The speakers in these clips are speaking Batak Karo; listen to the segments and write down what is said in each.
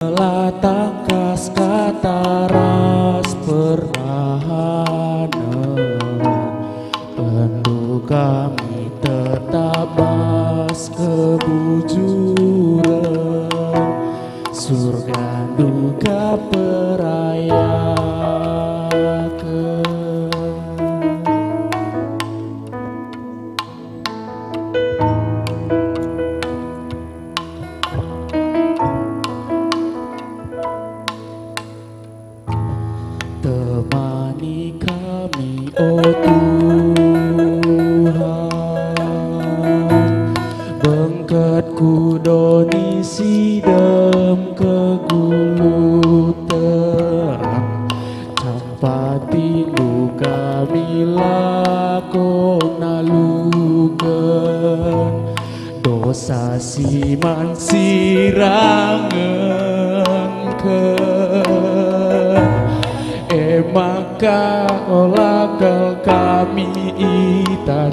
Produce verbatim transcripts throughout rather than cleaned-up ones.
Melah tangkas kata ras perbahanen, rindu kami tetap bas kebujuren, surga duka perayaken. Temani kami, o Tuhan, bengket ku doni si dem kegeluhen. Campatindu kami lako naluken dosa si man sirangenken. E maka ola kal kami itadingken,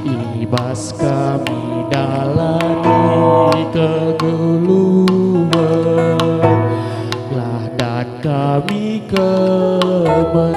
i bas kami dalani kegeluhen, gelah dat kami kemenangen.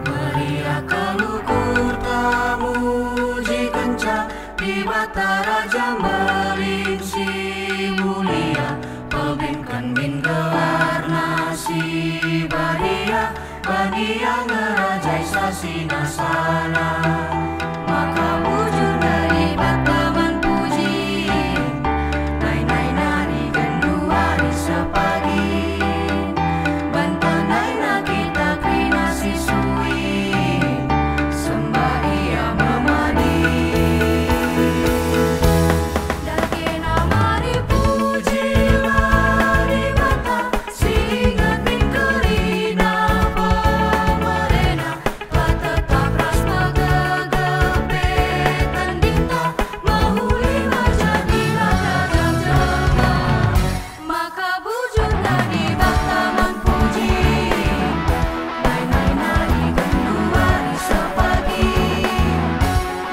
Meriah kal ukurta mujikenca Dibata Raja Mbelin si Mulia, pebinken min gelarNa si badia, bagi ia ngerajai sasinasana. Maka bujur nge Dibata man puji, nai-nai nari genduari sepagi. Banta ndaina kita kerina si sui, sembah ia me madi. Dagena mari pujilah Dibata, si inget min kerina pemerena, tetap ras megegeh pe tendinta, mehuli mejadilah ragam jelma. Maka bujur nge Dibata man puji, nai-nai nari genduari sepagi.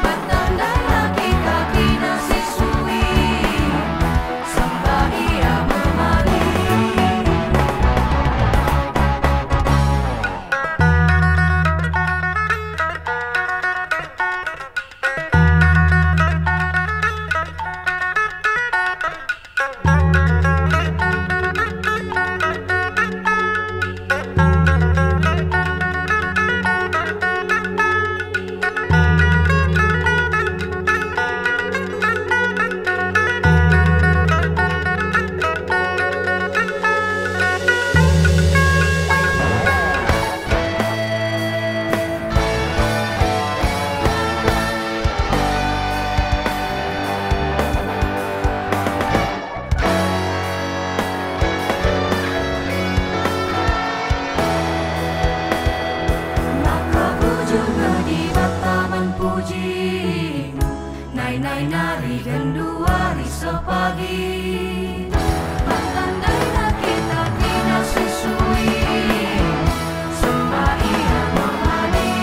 Banta ndaina kita kerina si sui, sembah ia me mari. Maka bujur nge Dibata man puji, nai-nai nari genduari sepagi. Banta ndaina kita kerina si sui, sembah ia me madi.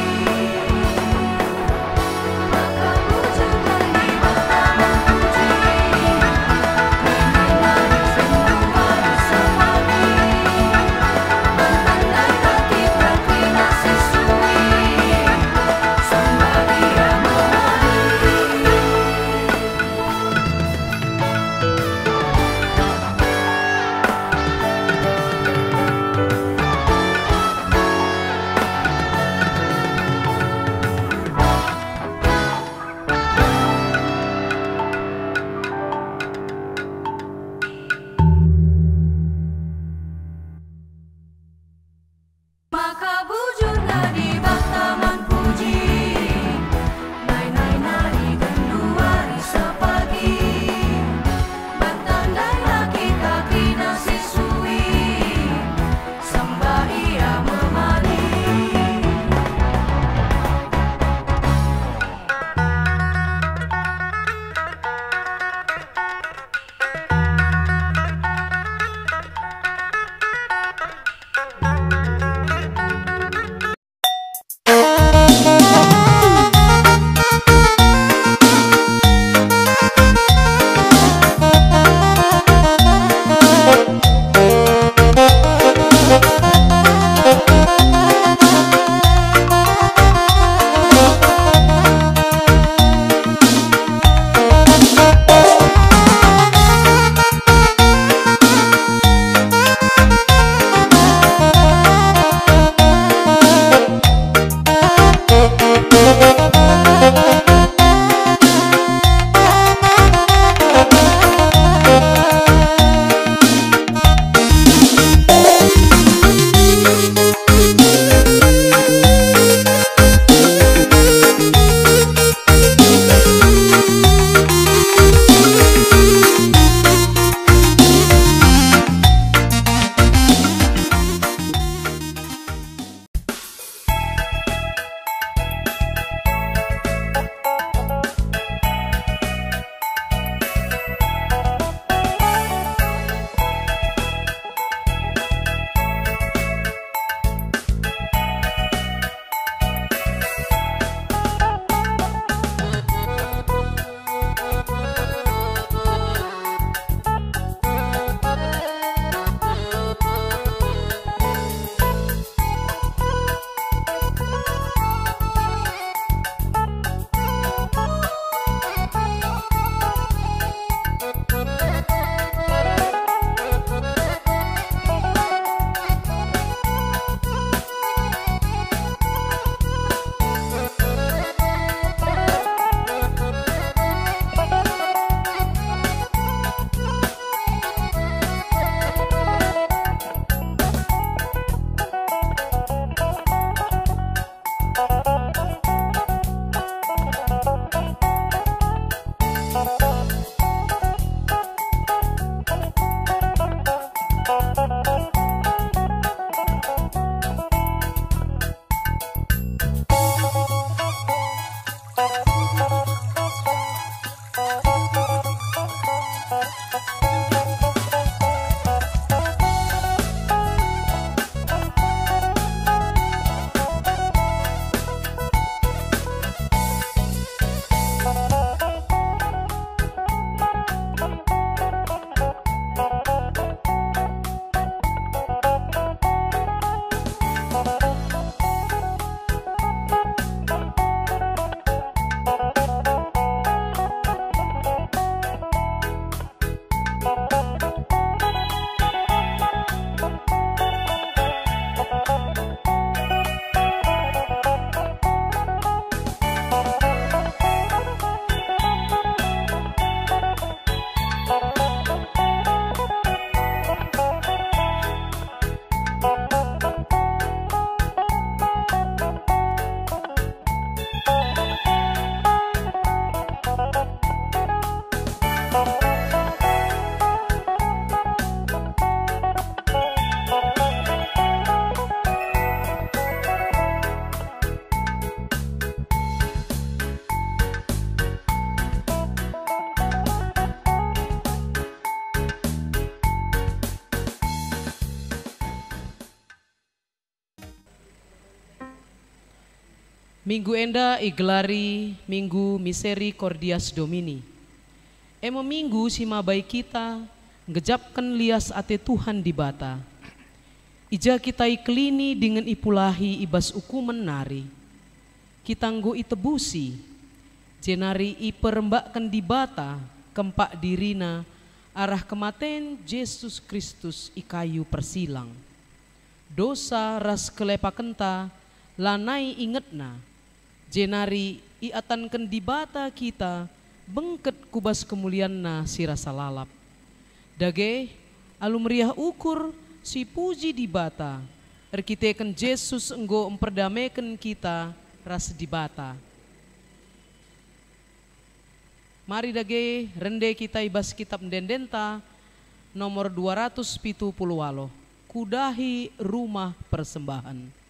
Minggu enda igelari Minggu Misericordias Domini. E me minggu si mabai kita nggejapken lias ate Tuhan Dibata. I ja kita ikelini dingen ipulahi i bas ukumen nari. Kita enggo itebusi, jenari iperembakken Dibata kempak diriNa arah kematen Jesus Kristus i kayu persilang. Dosa ras kelepakenta lanai ingetNa, jenari iatanken Dibata kita bengket ku bas kemulianNa si rasa lalap. Dage, alu meriah ukur si puji Dibata, erkiteken Jesus enggo mperdameken kita ras Dibata. Mari dage rende kita i bas Kitap Ende-endenta nomor dua ratus pitu puluh waluh, Kudahi Rumah Persembahen.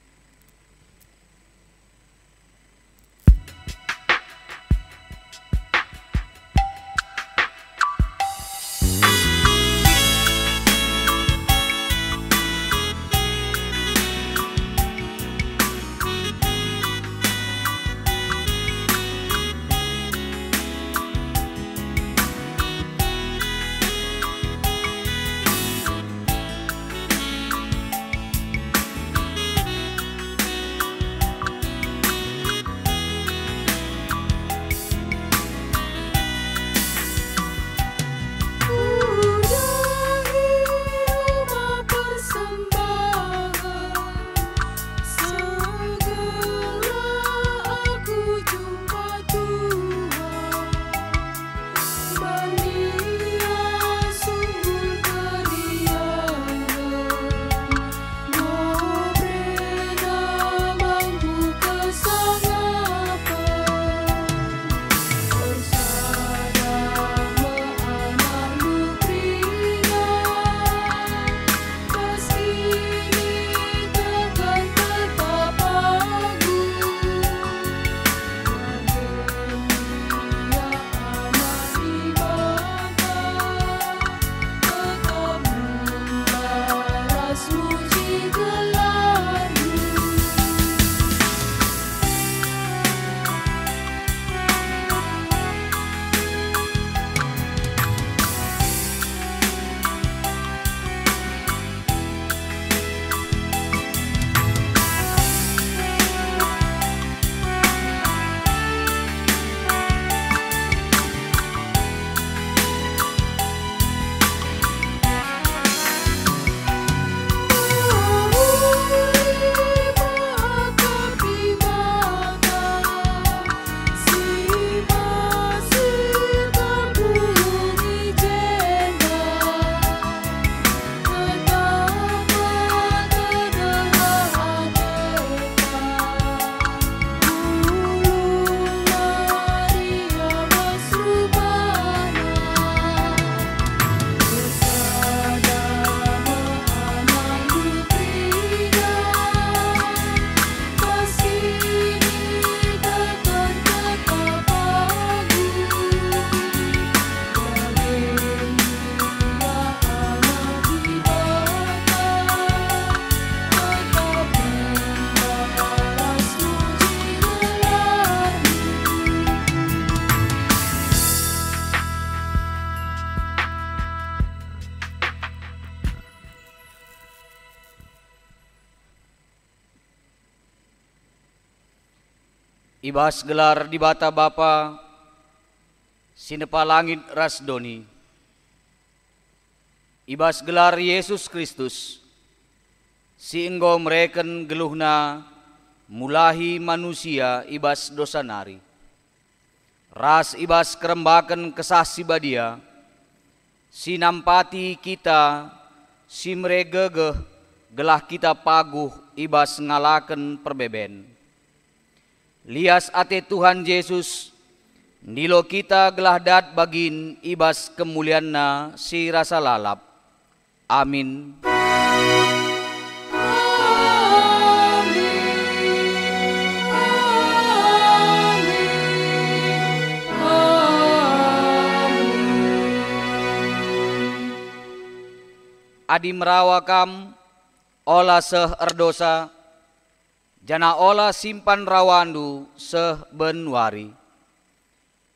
I bas gelar Dibata Bapa, si nepa langit ras doni, i bas gelar Yesus Kristus, si enggo mereken geluhNa mulahi manusia i bas dosa nari, ras i bas kerembaken Kesah Si Badia, si nampati kita si mere gegeh gelah kita paguh i bas ngalaken perbeben. Lias ate Tuhan Jesus ndilo kita gelah dat bagin i bas kemulianNa si rasa lalap. Amin. Adi merawa kam, ola seh erdosa, janah ola simpan rawandu seh ben wari.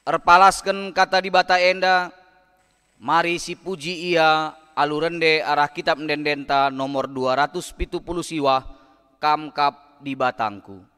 Erpalasken Kata Dibata enda, mari sipuji Ia alu rende arah Kitap Ende-endenta nomor dua ratus pitu puluh siwah, Kam kap Dibatangku.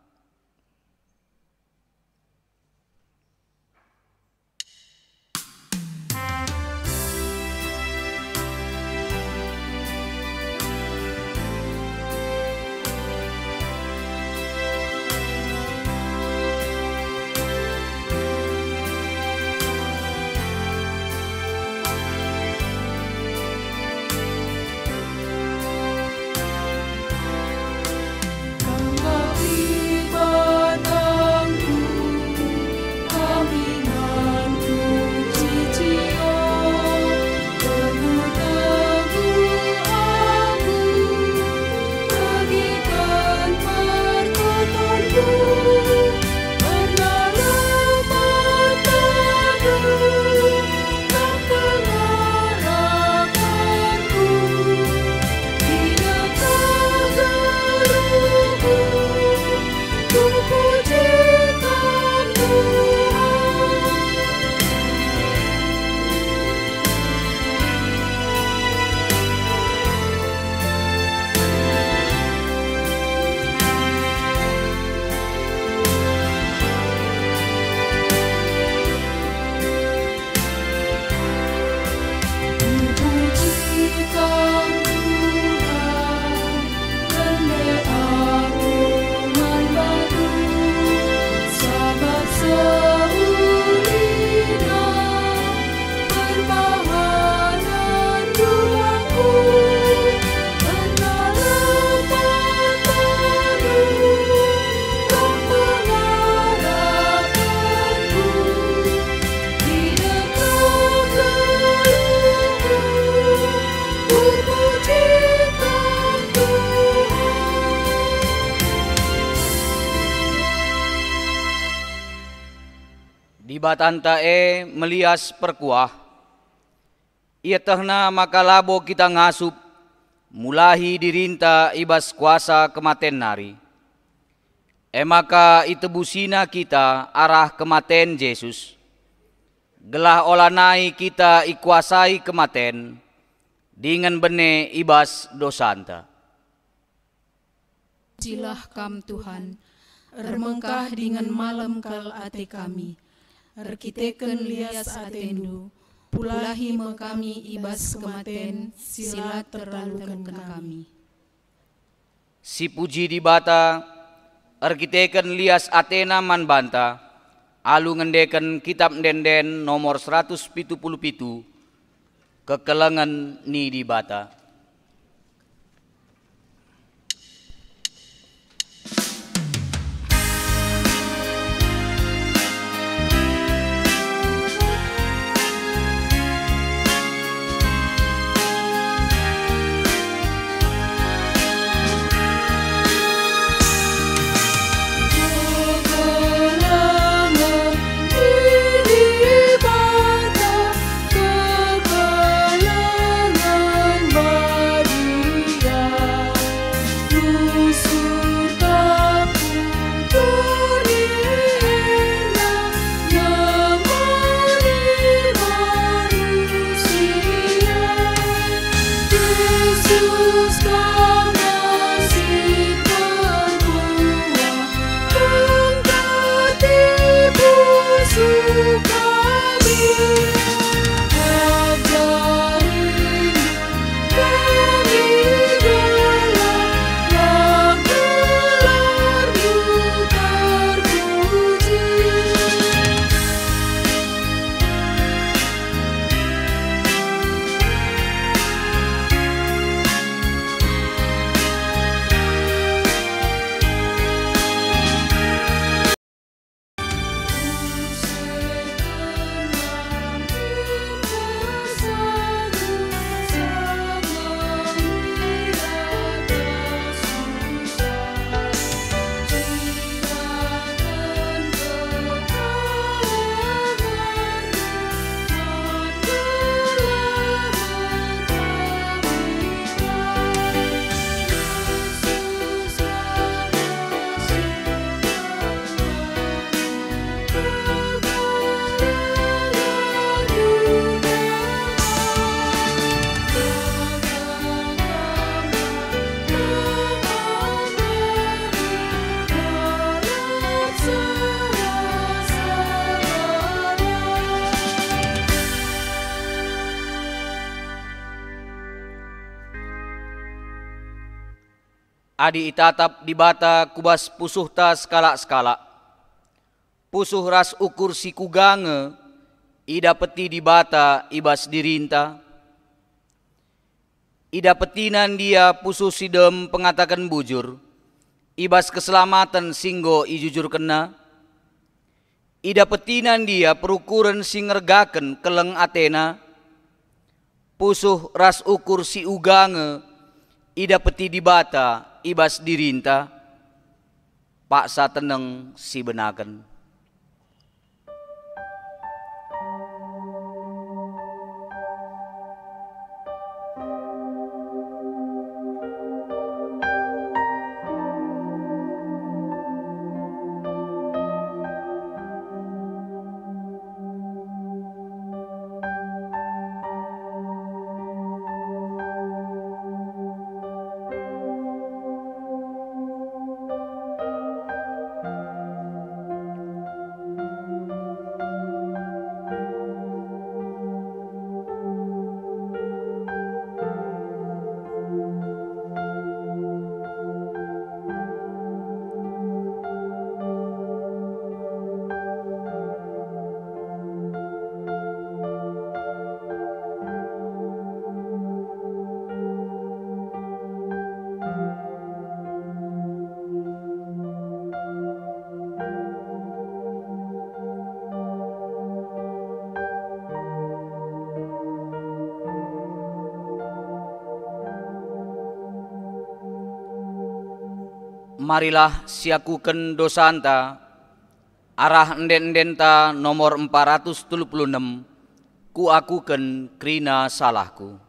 Dibatanta e melias perkuah. Ietehna maka labo kita ngasup mulahi dirinta i bas kuasa kematen nari. E maka itebusina kita arah kematen Jesus, gelah olanai kita ikuasai kematen, dingen bene i bas dosanta. Pujilah Kam, Tuhan, ermengkah dingen malem kal ate kami. Erkiteken lias ateNdu, pulahi me kami i bas kematen si la tertaluken kami. Sipuji Dibata, erkiteken lias ateNa man banta, alu ngendeken Kitap Ende-enden nomor seratus pitu puluh pitu, Kekelengen ni Dibata. Adi itatap Dibata ku bas pusuhta sekalak-sekalak, pusuh ras ukur si kuga nge idapeti Dibata i bas dirinta? IdapetiNa ndia pusuh si dem pengataken bujur i bas keselamaten si enggo ijujurkenNa? IdapetiNa ndia perukuren si ngergaken keleng ateNa? Pusuh ras ukur si uga nge idapeti Dibata i bas dirinta? Paksa teneng sibenaken. Marilah siakuken dosanta arah ende-endenta nomor empat ratus telu puluh enem, kuakuken kerina salahku.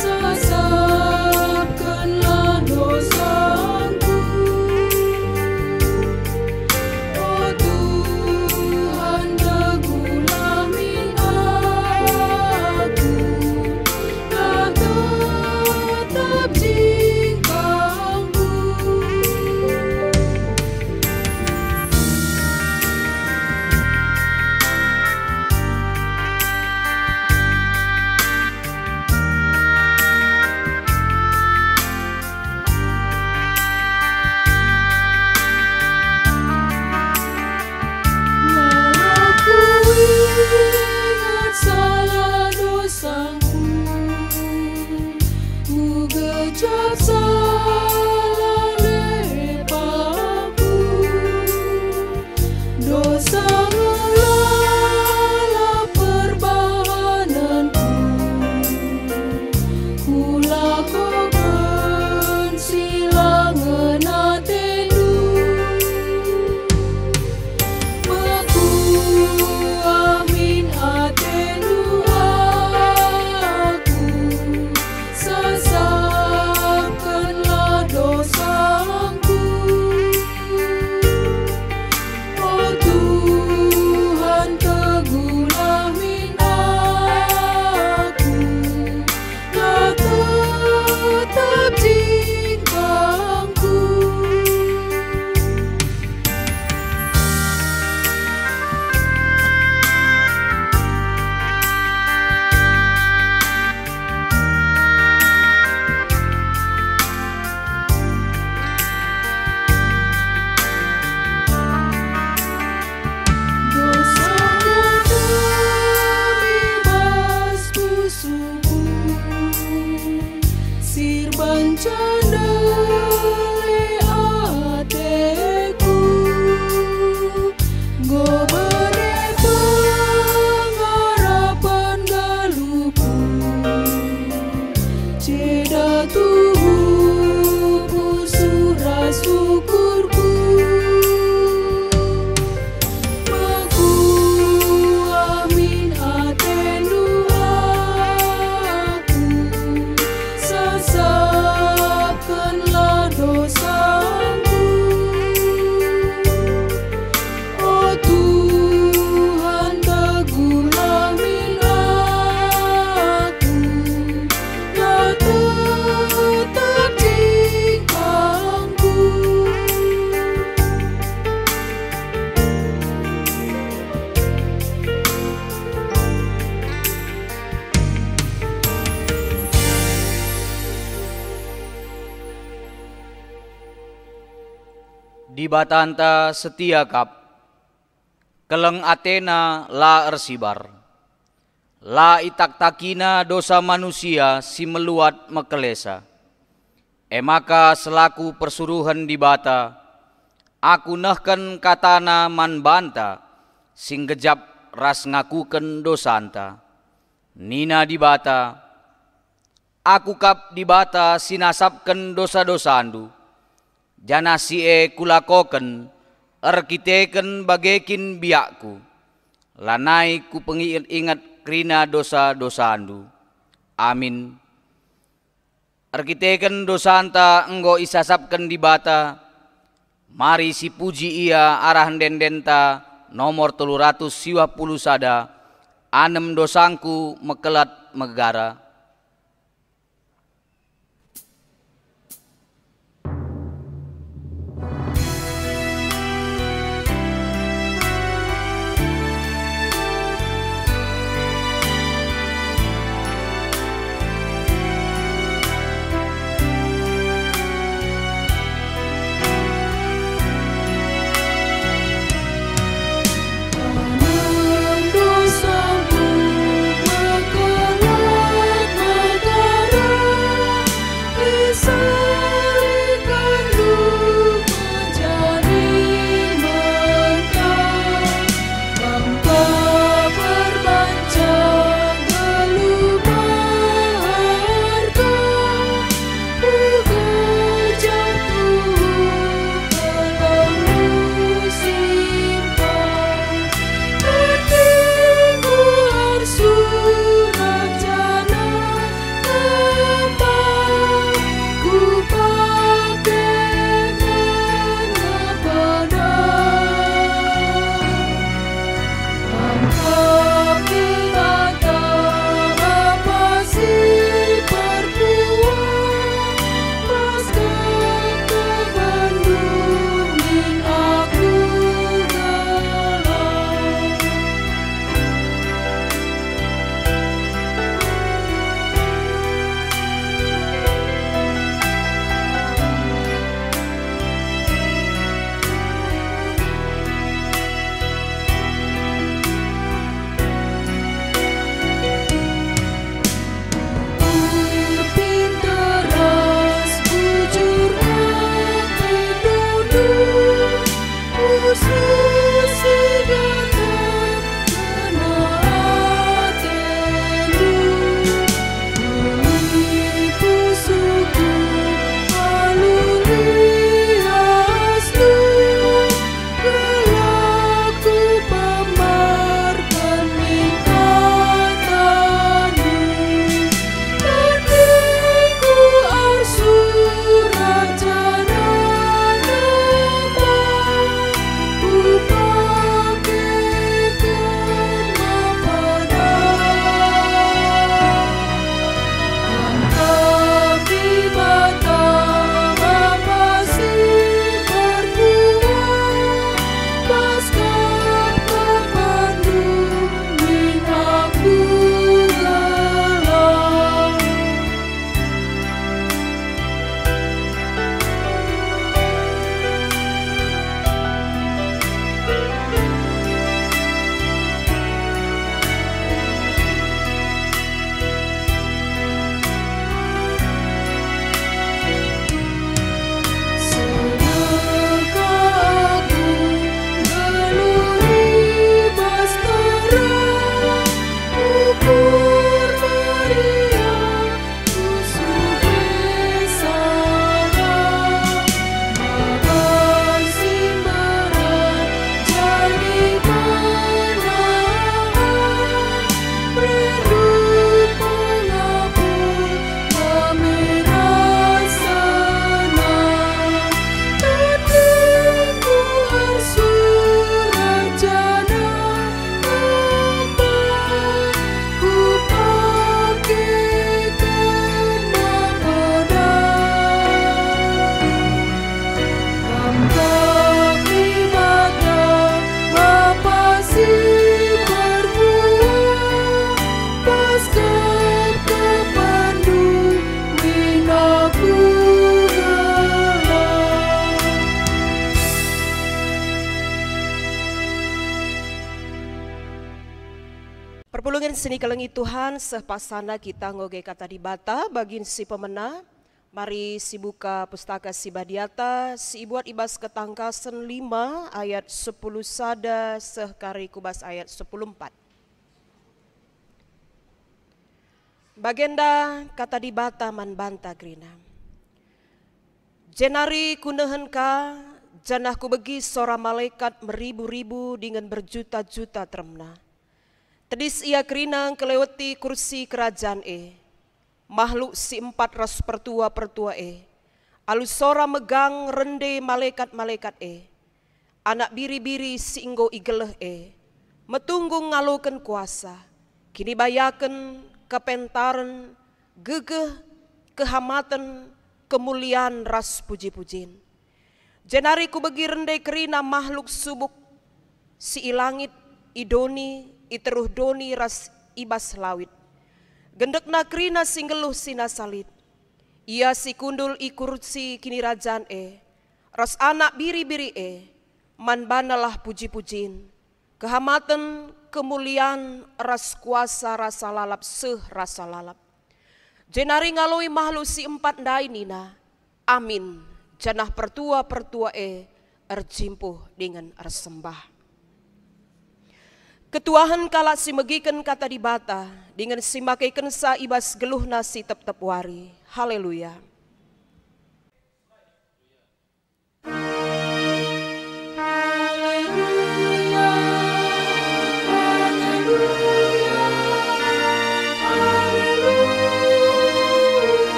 Sasapkenlah dosangku, o Tuhan, teguhlah min aku, la tetap jingkangku. Lalap kuingat salah dosangku, kugejap salah lepahku. Dosa nge lalap perbahanenku, kulakoken si la ngena atendu. Mekuah min atendu aku, sasapken Sirban candele ateku, enggo bene pengarapen galuhku, ceda tubuhku suras ukurku. Mekuah min atendu aku, sasapkenlah dosangku. O Tuhan, teguhlah min aku, la tetap jingkangku. Dibatanta setia kap, keleng atena la ersibar. La itaktakina dosa manusia si meluat mekelesa. E maka selaku persuruhen Dibata, aku nehken katana man banta si nggejap ras ngakuken dosanta. Nina Dibata, "Aku kap Dibata si nasapken dosa-dosandu, janah si e kulakoken erkiteken bage kin biakku. Lanai kupenginget-inget kerina dosa-dosandu." Amin. Erkiteken dosanta enggo isasapken Dibata, mari sipuji Ia arah ende-endenta nomor telu ratus siwah puluh sada, "Anem dosangku mekelat megara." Sinikelengi Tuhan, seh paksana kita ngoge Kata Dibata bagin si pemena. Mari sibuka Pustaka Si Badiata, si ibuat i bas Ketangkasen lima ayat sepuluh sada seh kari ku bas ayat sepuluh empat. Bagenda Kata Dibata man banta kerina. Jenari kunehen ka, janah kubegi sora malekat meribu-ribu dingen berjuta-juta teremna. Tedis ia kerina ngkeleweti kursi kerajan e, mahluk si empat ras pertua-pertua e, alu sora megang rende malekat-malekat e. Anak Biri-biri si enggo igeleh e, metunggung ngaloken kuasa, kinibayaken, kepentaren, gegeh, kehamaten, kemulian ras puji-pujin. Jenari kubegi rende kerina mahluk subuk si i langit, i doni, i teruh doni ras i bas lawit. Gendekna kerina si nggeluh si nasa lit. Ia si kundul i kursi kinirajan e, ras Anak Biri-biri e, man banalah puji-pujin, kehamaten, kemulian, ras kuasa rasa lalap seh rasa lalap. Jenari ngaloi mahluk si empat ndai nina, "Amin," janah pertua-pertua e erjimpuh dingen ersembah. Ketuahen kalak si megiken Kata Dibata dingen si makekenca i bas geluhna si tep-tep wari. Haleluya!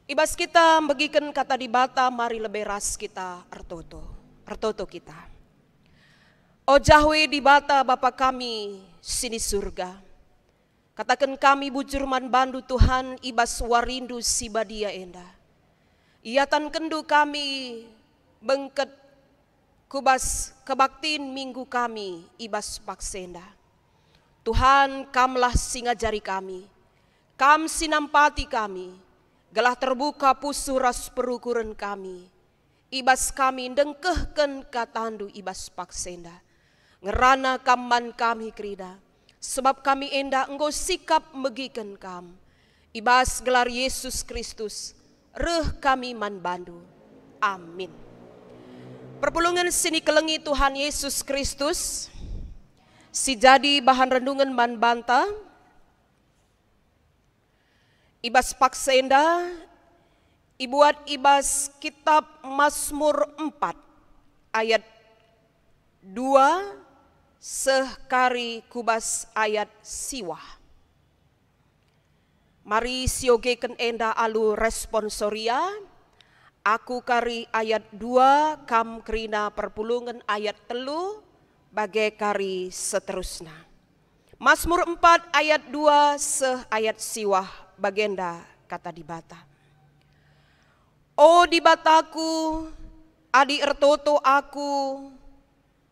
I bas kita megiken Kata Dibata, mari lebe ras kita ertoto. Ertoto kita. O Jahwe Dibata, Bapa kami si ni Surga, kataken kami bujur man baNdu, Tuhan, i bas warindu si badia enda. IatankenNdu kami bengket ku bas kebaktin minggu kami i bas paksa enda. Tuhan, Kamlah si ngajari kami, Kam si nampati kami, gelah terbuka pusuh ras perukuren kami, i bas kami ndengkehken KataNdu i bas paksa enda. Ngerana Kam man kami kerina, sebab kami enda enggo sikap megiken Kam. I bas gelar Yesus Kristus, reh kami man baNdu. Amin. Perpulungen si nikelengi Tuhan Yesus Kristus, si jadi bahan renungen man banta, i bas paksa enda ibuat i bas Kitap Masmur empat ayat dua seh kari ku bas ayat siwah. Mari siogeken enda alu responsoria, aku kari ayat dua, kam kerina perpulungen ayat telu, bage kari seterusna. Masmur empat ayat dua seh ayat siwah, bagenda Kata Dibata. O Dibataku, adi ertoto aku,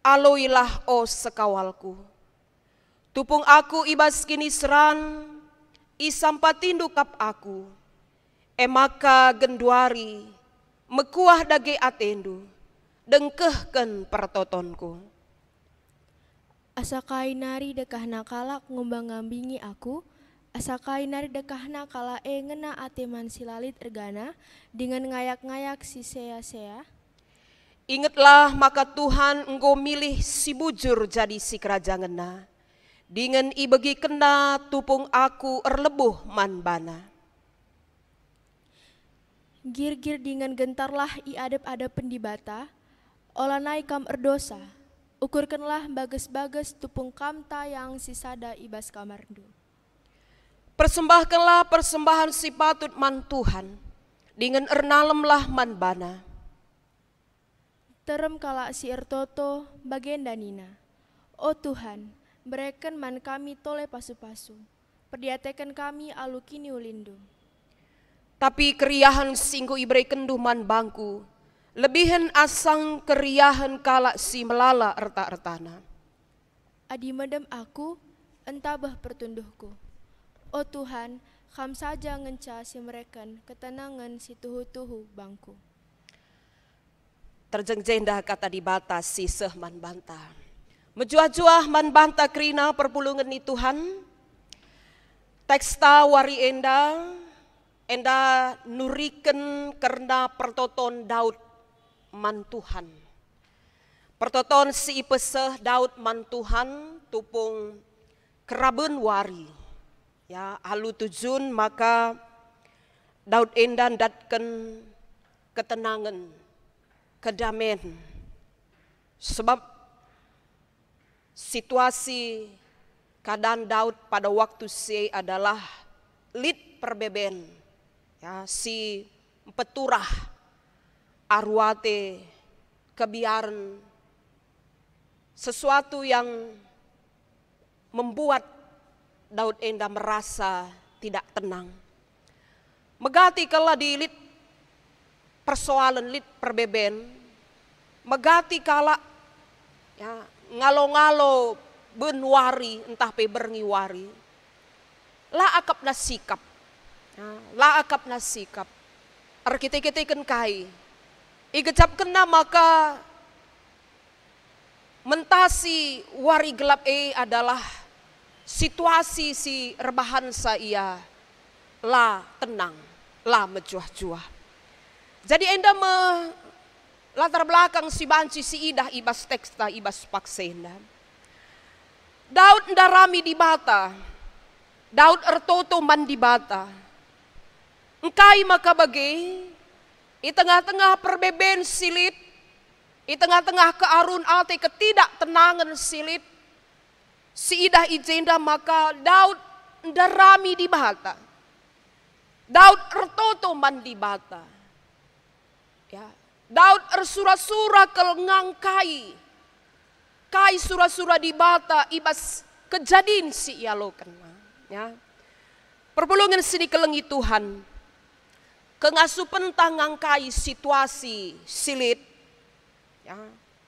aloilah, o sekawalku. Tupung aku i bas kiniseran, isampatindu kap aku. E maka genduari, mekuah dage atendu, dengkehken pertotonku. Asa kai nari dekahna kalak ngumbang-ngambingi aku? Asa kai nari dekahna kalak e ngena ate man si la lit ergana, dingen ngayak-ngayak si sea-sea? Ingetlah maka Tuhan enggo milih si bujur jadi sikerajangenNa, dingen ibegikenNa tupung aku erlebuh man baNa. Girgir dingen gentarlah i adep-adepen Dibata, olanai kam erdosa. Ukurkenlah bages-bages tupung kam tayang si sada i bas kamarndu. Persembahkenlah persembahen si patut man Tuhan, dingen ernalemlah man baNa. Terem kalak si ertoto bagenda nina, "O Tuhan, bereken man kami tole pasu-pasu, perdiateken kami alu kiniulinNdu." Tapi keriahen si enggo iberekenNdu man bangku, lebihen asang keriahen kalak si melala erta-ertana. Adi medem aku, entabeh pertunduhku. O Tuhan, Kam saja ngenca si mereken ketenangen si tuhu-tuhu bangku. Terjeng jenda kata Dibata si seh man banta. Mejuah-juah man banta kerina perpulungen ni Tuhan. Teksta wari enda, enda nuriken kerna pertoton Daud man Tuhan. Pertoton si ipeseh Daud man Tuhan tupung keraben wari. Ya, alu tujun maka Daud enda ndatken ketenangen, kedamen. Sebab situasi keadaan Daud pada waktu si e adalah lit perbeben, ya, si mpeturah aru ate, kebiaren, sesuatu yang membuat Daud enda merasa tidak tenang. Megati kala di lit persoalen, lit perbeben, megati kalak, ya, ngalo-ngalo ben wari ntah pe berngi wari, la akapna sikap, ya, la akapna sikap. Erkite-kiteken kai, igejapkenna maka mentasi wari gelap e adalah situasi si erbahansa ia la tenang, la mejuah-juah. Jadi enda me latar belakang si banci siidah i bas teksta, i bas paksa enda. Daud ndarami Dibata, Daud ertoto man Dibata. Engkai maka bage? I tengah-tengah perbeben si lit, i tengah-tengah kearun ate, ketidaktenangen si lit, siidah i jenda maka Daud ndarami Dibata. Daud ertoto man Dibata. Ya, Daud ersura-sura kal ngangkai kai sura-sura Dibata i bas kejadin si ialokenna. Ya. Perpulungen si dikelengi Tuhan, kengasupenta ngangkai situasi si lit, ya,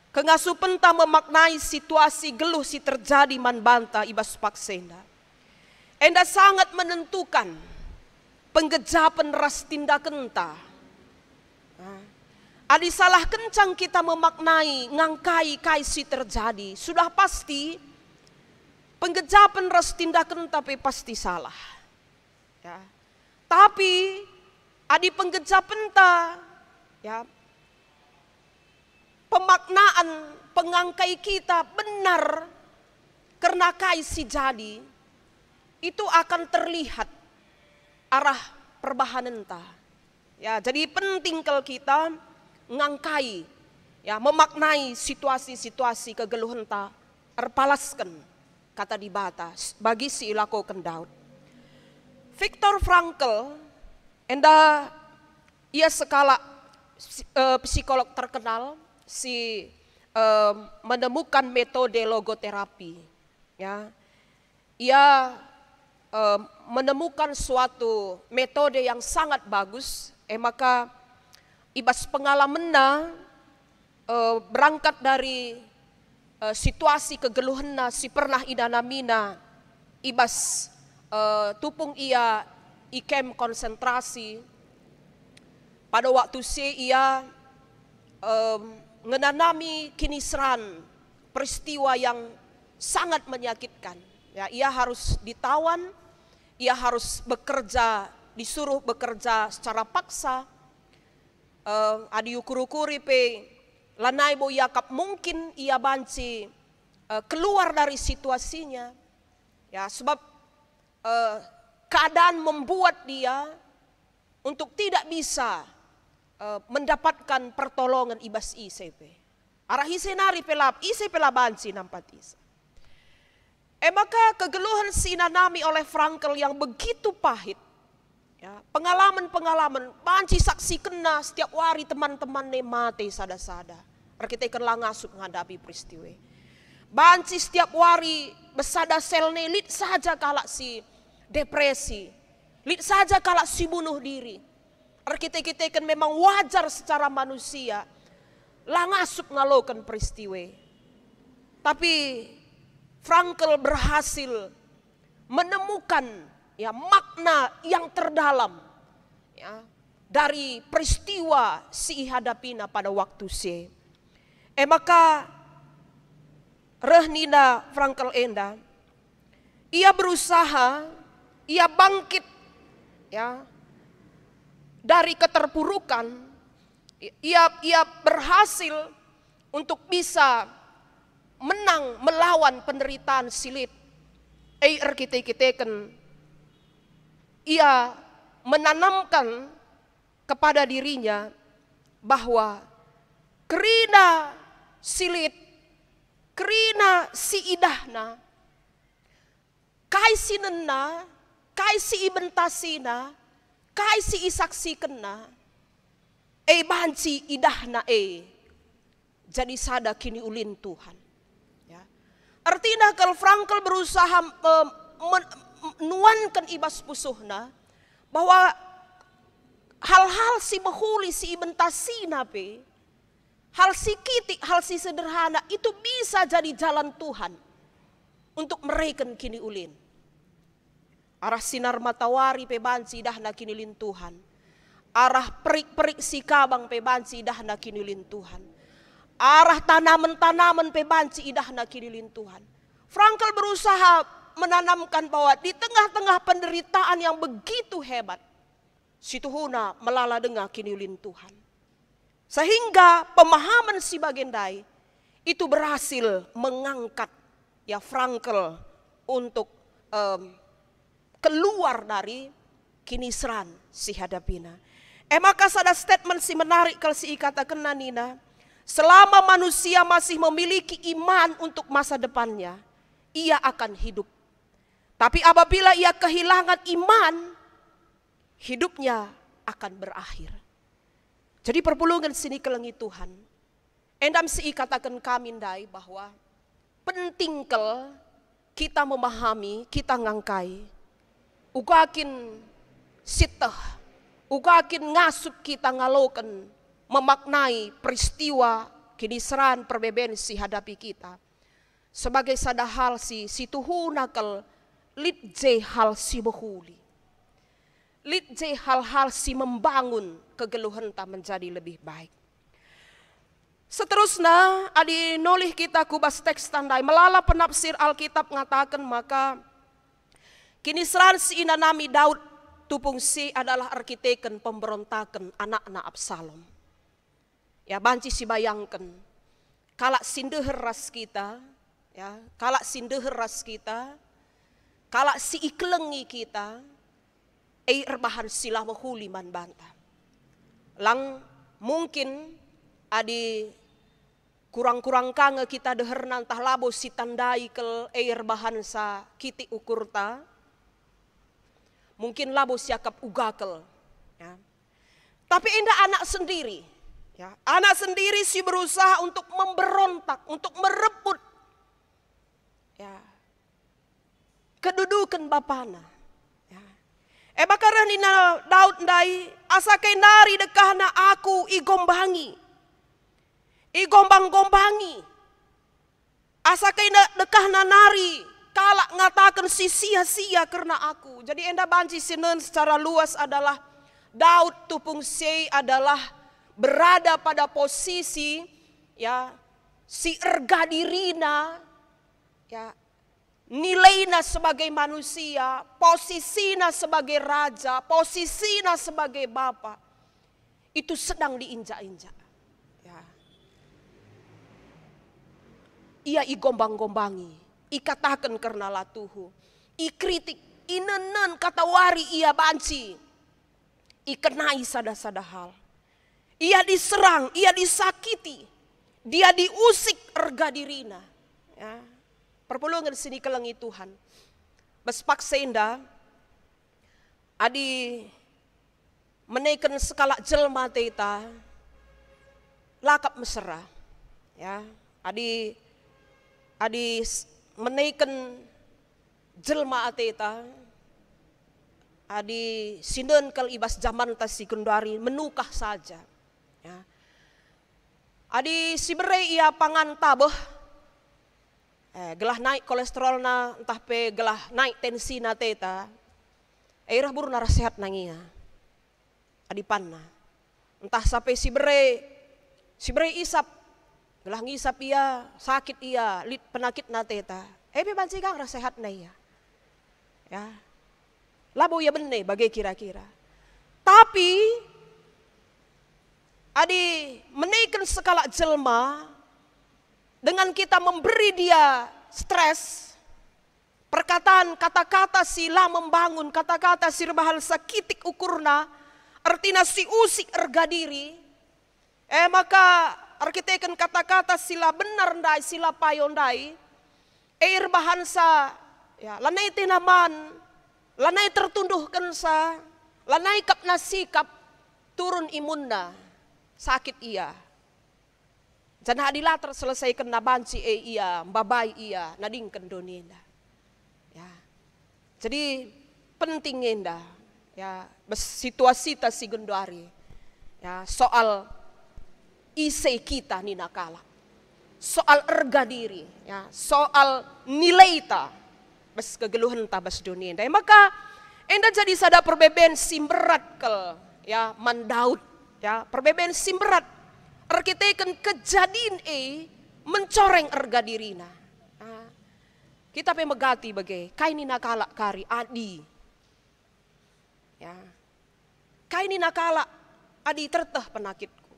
kengasupenta memaknai situasi geluh si terjadi man banta i bas paksa enda, enda sangat menentukan penggejapen ras tindakenta. Nah, adi salah kencang kita memaknai ngangkai kai si terjadi, sudah pasti penggejapen ras tindakenta pe pasti salah. Ya. Tapi adi penggejapenta, ya, pemaknaan pengangkai kita benar kerna kai si jadi, itu akan terlihat arah perbahanenta. Ya, jadi penting kal kita ngangkai, ya, memaknai situasi-situasi kegeluhenta erpalasken kata Dibata s-, bagi si ilakoken Daud. Viktor Frankl enda ia sekalak psi-, eh, psikolog terkenal si, eh, menemukan metode logoterapi. Ya, ia, eh, menemukan suatu metode yang sangat bagus, e maka i bas pengalamenna, eh, berangkat dari, eh, situasi kegeluhenna si pernah inanamina i bas, eh, tupung ia i kem konsentrasi. Pada waktu si ia, em, ngenanami kiniseran, peristiwa yang sangat menyakitkan. Ya, ia harus ditawan, ia harus bekerja, disuruh bekerja secara paksa. Eh, adi ukur-ukuri pe, lanai bo iakap mungkin ia banci, eh, keluar dari situasinya. Ya, sebab, eh, keadaan membuat dia untuk tidak bisa, eh, mendapatkan pertolongan i bas ise pe. Arah ise nari pe la, ise pe la banci nampat ise. E maka kegeluhen si inanami oleh Frankl yang begitu pahit, ya, pengalaman-pengalaman banci saksikenna setiap wari teman-temanna mate sada-sada. Erkiteken la ngasup ngadapi peristiwa e. Banci setiap wari besada selna lit saja kalak si depresi, lit saja kalak si bunuh diri. Erkite-kiteken memang wajar secara manusia, la ngasup ngaloken peristiwa e. Tapi Frankl berhasil menemukan, ya, makna yang terdalam, ya, dari peristiwa si ihadapina pada waktu si e. E maka reh nina Frankel enda, ia berusaha, ia bangkit, ya, dari keterpurukan, ia, ia berhasil untuk bisa menang melawan penderitaan si lit. E erkite-kiteken ia menanamkan kepada dirinya bahwa kerina si lit, kerina si idahna, kai si nena, kai si ibentasina, kai si isaksikenna, e banci idahna e jadi sada kiniulin Tuhan. Ya. Ertina kal Frankel berusaha, em, men-, nuanken i bas pusuhna bahwa hal-hal si mehuli si ibentasina pe, hal si kitik, hal si sederhana itu bisa jadi jalan Tuhan untuk mereken kiniulin. Arah sinar matawari pe banci idahna kiniulin Tuhan. Arah perik-perik si kabang pe banci idahna kiniulin Tuhan. Arah tanamen-tanamen pe banci idahna kiniulin Tuhan. Frankel berusaha menanamkan bahwa di tengah-tengah penderitaan yang begitu hebat, situhuna melala denga kiniulin Tuhan. Sehingga pemahaman si bage ndai itu berhasil mengangkat, ya, Frankel untuk, em, keluar dari kiniseran si ihadapina. E maka sada statement si menarik kal si ikatakenna nina, "Selama manusia masih memiliki iman untuk masa depannya, ia akan hidup. Tapi apabila ia kehilangan iman, hidupnya akan berakhir." Jadi perpulungen si ikelengi Tuhan, enda me si ikataken kami ndai bahwa penting kal kita memahami, kita ngangkai, uga kin sieteh, uga kin ngasup kita ngaloken, memaknai peristiwa kiniseran perbeben si ihadapi kita sebagai sada hal si, si tuhuna kal lit je hal si mehuli. Lit je hal-hal si membangun kegeluhenta menjadi lebih baik. Seterusna, adi nolih kita ku bas teks ndai, melala penafsir Alkitab ngataken maka kiniseran si inanami Daud tupung si adalah erkiteken pemberontaken anakna Absalom. Ya, banci sibayangken, kalak si ndeher ras kita, ya, kalak si ndeher ras kita, kalak si ikelengi kita, e erbahan si la mehuli man banta. Lang mungkin adi kurang-kurang ka nge kita deherna ntah labo sitandai kal e erbahansa kitik ukurta, mungkin labo siakap uga kal, ya. Tapi enda anak sendiri, ya, anak sendiri si berusaha untuk memberontak, untuk merebut, ya, keduduken bapana. Ya. E maka reh nina Daud ndai, "Asa kai nari dekahna aku igombangi, igombang-gombangi. Asa kai na-, dekahna nari kalak ngataken si sia-sia kerna aku." Jadi enda banci sinen secara luas adalah Daud tupung si adalah berada pada posisi, ya, si erga dirina, ya, nilaina sebagai manusia, posisina sebagai raja, posisina sebagai bapa, itu sedang diinjak-injak. Ya. Ia igombang-gombangi, ikataken kerna la tuhu, ikritik, inenen katawari ia banci ikenai sada-sada hal. Ia diserang, ia disakiti, dia diusik erga dirina. Ya. Perpulungen si ikelengi Tuhan. Bas paksa enda, adi meneken sekalak jelma ateta, la kap mesera. Ya, adi, adi s-, meneken jelma ateta, adi sinen kal i bas jamanta si genduari menukah saja. Ya. Adi si bere ia pangan tabeh, eh, gelah naik kolesterolna ntah pe gelah naik tensina ateta, eh, reh burna reh sehat nang ia. adipanna. Ntah sampe si bere, si bere isap, gelah ngisap ia, sakit ia, lit penakitna ateta. E pe banci gak reh sehatna ia. Ya. Labo ia bene bage kira-kira. Tapi adi meneken sekalak jelma, dengan kita memberi dia stres, perkataan, kata-kata si la membangun, kata-kata si erbahansa kitik ukurna, ertina si usik erga diri, e maka erkiteken kata-kata si la benar ndai, si la payo ndai, e erbahansa, ya, lanai tena man, lanai tertunduhkensa, lanai kap na sikap, turun imunna, sakit ia. Janah adi la terselesaikenna banci e ia, mbabai ia, nadingken doni enda. Ya. Jadi penting enda, ya, bas situasita si genduari. Ya, soal ise kita nina kalak. Soal erga diri, ya, soal nilaita. Bas kegeluhenta bas doni enda. Maka enda jadi sada perbeben si mberat kal, ya, man Daud, ya, perbeben si mberat. Erkiteken kejadin e mencoreng erga dirina. Ya. Kita pe megati bage, kai nina kalak kari adi. Ya. Kai nina kalak adi terteh penakitku?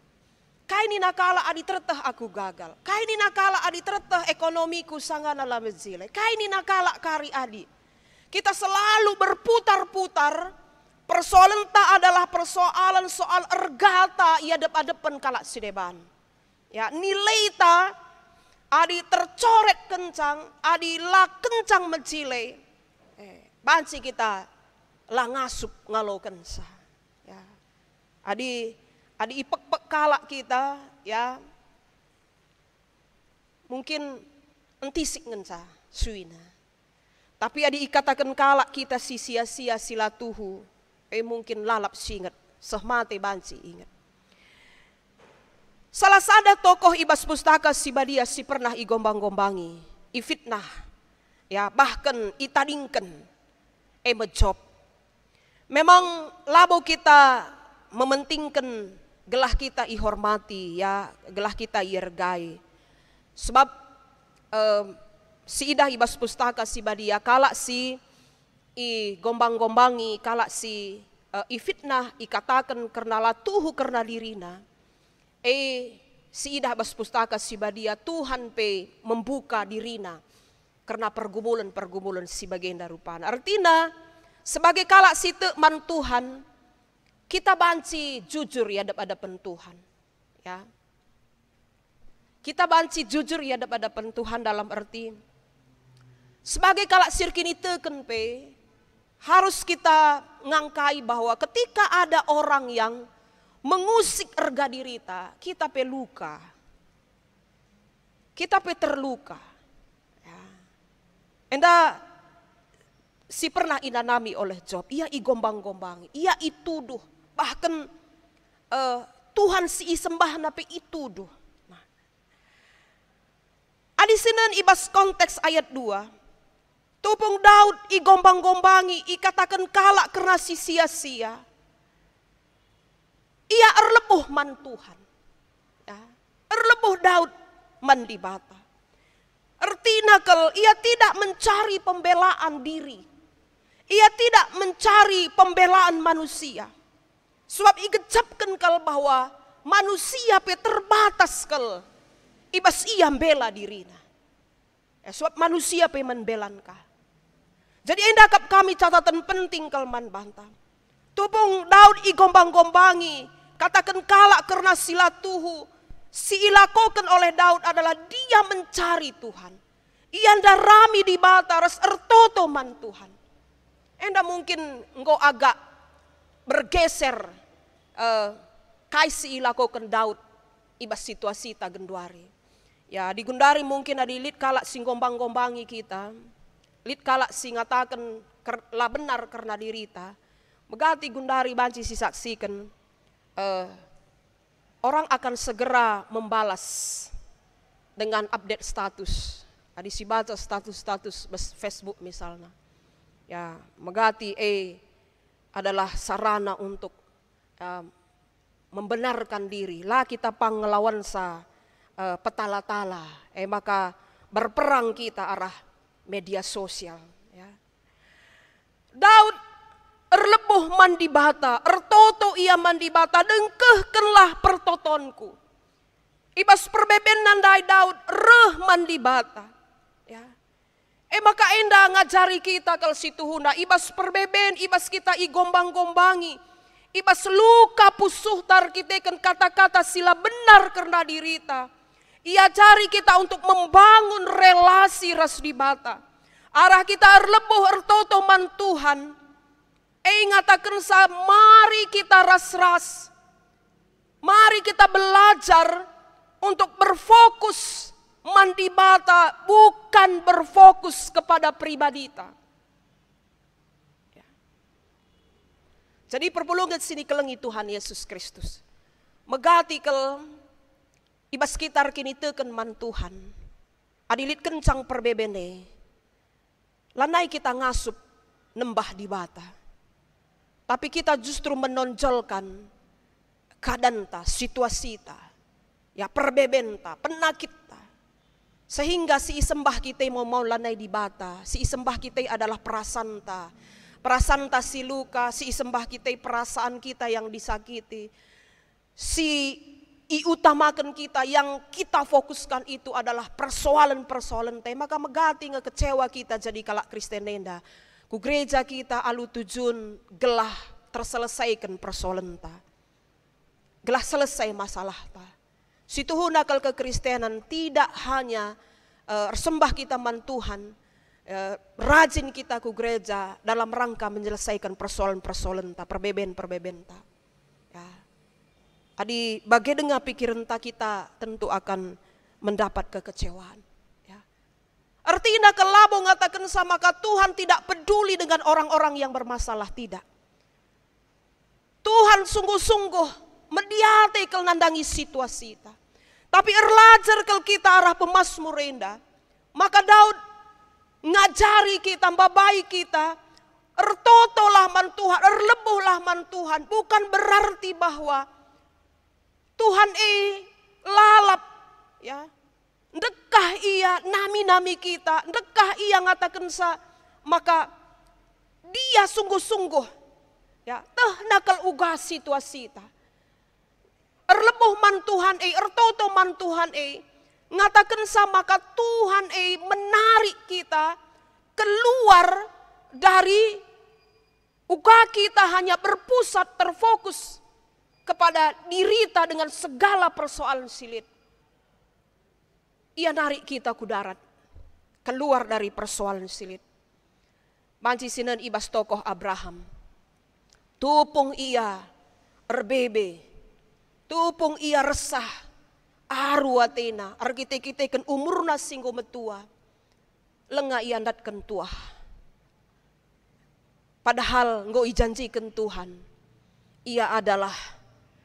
Kai nina kalak adi terteh aku gagal? Kai nina kalak adi terteh ekonomiku sangana la mejile? Kai nina kalak kari adi? Kita selalu berputar-putar, persoalenta adalah persoalan soal ergata i adep-adepen kalak si deban. Ya, nilaita adi tercoret kencang, adi la kencang mejile, eh, banci kita la ngasup ngalokensa. Ya. Adi, adi ipekpek kalak kita, ya, mungkin entisik ngenca suina. Tapi adi ikataken kalak kita si sia-sia, si la tuhu, e mungkin lalap singet, seh mate banci inget. Salah sada tokoh i bas Pustaka Si Badia si pernah igombang-gombangi, ifitnah, ya, bahken itadingken, e me Job. Memang labo kita mementingken gelah kita ihormati, ya, gelah kita iergai. Sebab, em, siidah i bas Pustaka Si Badia, kalak si igombang-gombangi, kalak si, eh, ifitnah, ikataken kerna la tuhu kerna dirina, e, siidah bas Pustaka Si Badia, Tuhan pe membuka dirina kerna pergumulen-pergumulen si bagenda rupana. Ertina, sebagai kalak si tek man Tuhan, kita banci jujur i adep-adepen Tuhan. Ya. Kita banci jujur i adep-adepen Tuhan dalam erti, sebagai kalak si erkiniteken pe, harus kita ngangkai bahwa ketika ada orang yang mengusik erga dirita, kita pe luka. Kita pe terluka. Ya. Enda si pernah inanami oleh Job, ia igombang-gombangi, ia ituduh, bahkan, eh, Tuhan si isembahna pe ituduh. Nah, adi sinen i bas konteks ayat dua, tupung Daud igombang-gombangi, ikataken kalak kerna si sia-sia. Ia erlebuh man Tuhan. Ya. Erlebuh Daud man Dibata. Ertina kal, ia tidak mencari pembelaan diri. Ia tidak mencari pembelaan manusia. Sebab igejapken kal bahwa manusia pe terbatas kal i bas ia mbela dirina. Ya, sebab manusia pe man mbelan ka. Jadi enda kap kami catatan penting kal man banta. Tupung Daud igombang-gombangi, kataken kalak kerna si la tuhu, si ilakoken oleh Daud adalah dia mencari Tuhan. Ia ndarami Dibata ras ertoto man Tuhan. Enda mungkin enggo agak bergeser, eh, kai si ilakoken Daud i bas situasita genduari. Ya, di gundari mungkin adi lit kalak si nggombang-ngombangi kita, lit kalak si ngataken ker-, la benar kerna dirita, megati gundari banci sisaksiken, eh, orang akan segera membalas dengan update status. Adi sibaca status-status bas Facebook misalna. Ya, megati e adalah sarana untuk eh, membenarkan diri, la kita pang ngelawansa, eh, petala-tala, eh, maka berperang kita arah media sosial, ya. Daud erlebuh man Dibata, ertoto ia man Dibata, "Dengkehkenlah pertotonku." I bas perbebenna ndai Daud reh man Dibata. Ya. E maka enda ngajari kita kal situhuna, i bas perbeben, i bas kita igombang-gombangi, i bas luka pusuhta erkiteken kata-kata si la benar kerna dirita. Iajari kita untuk membangun relasi ras Dibata. Arah kita erlebuh ertoto man Tuhan, e ngatakensa, mari kita ras-ras. Mari kita belajar untuk berfokus man Dibata, bukan berfokus kepada pribadita. Ya. Jadi, perpulungen si ikelengi Tuhan Yesus Kristus, megati kal i bas kita erkiniteken man Tuhan. Adi lit kencang perbeben e, lanai kita ngasup nembah Dibata, tapi kita justru menonjolkan keadaanta, situasita, ya, perbebenta, penakitta. Sehingga si isembah kita mau-mau lanai Dibata, si isembah kita adalah perasanta, perasanta si luka, si isembah kita perasaan kita yang disakiti. Si iutamaken kita, yang kita fokuskan itu adalah persoalan-persoalan te, maka megati nge kecewa kita jadi kalak Kristen enda. Ku gereja kita alu tujun gelah terselesaiken persoalanta, gelah selesai masalahta. Situhuna kal kekristenan tidak hanya, eh, ersembah kita man Tuhan, eh, rajin kita ku gereja dalam rangka menyelesaikan persoalan-persoalanta, perbeben-perbebenta. Ya. Adi bage denga pikirenta, kita tentu akan mendapat kekecewaan. Ya. Ertina kal labo ngatakensa maka Tuhan tidak peduli dengan orang-orang yang bermasalah, tidak. Tuhan sungguh-sungguh mediate kal nandangi situasita. Tapi erlajar kal kita arah pemasmur enda, maka Daud ngajari kita, mbabai kita, ertotolah man Tuhan, erlebuhlah man Tuhan. Bukan berarti bahwa Tuhan e lalap, ya. Ndekah Ia nami-nami kita, ndekah Ia ngatakensa maka Dia sungguh-sungguh, ya, tehna kal uga situasita. Erlebuh man Tuhan e, ertoto man Tuhan e, ngatakensa maka Tuhan e menarik kita keluar dari uga kita hanya berpusat, terfokus kepada dirita dengan segala persoalan si lit. Ia narik kita ku darat, keluar dari persoalan si lit. Banci sinen i bas tokoh Abraham. Tupung ia erbebe, tupung ia resah, aru atena, erkite-kiteken umurna si enggo metua, langa ia ndatken tuah. Padahal enggo ijanjiken Tuhan, ia adalah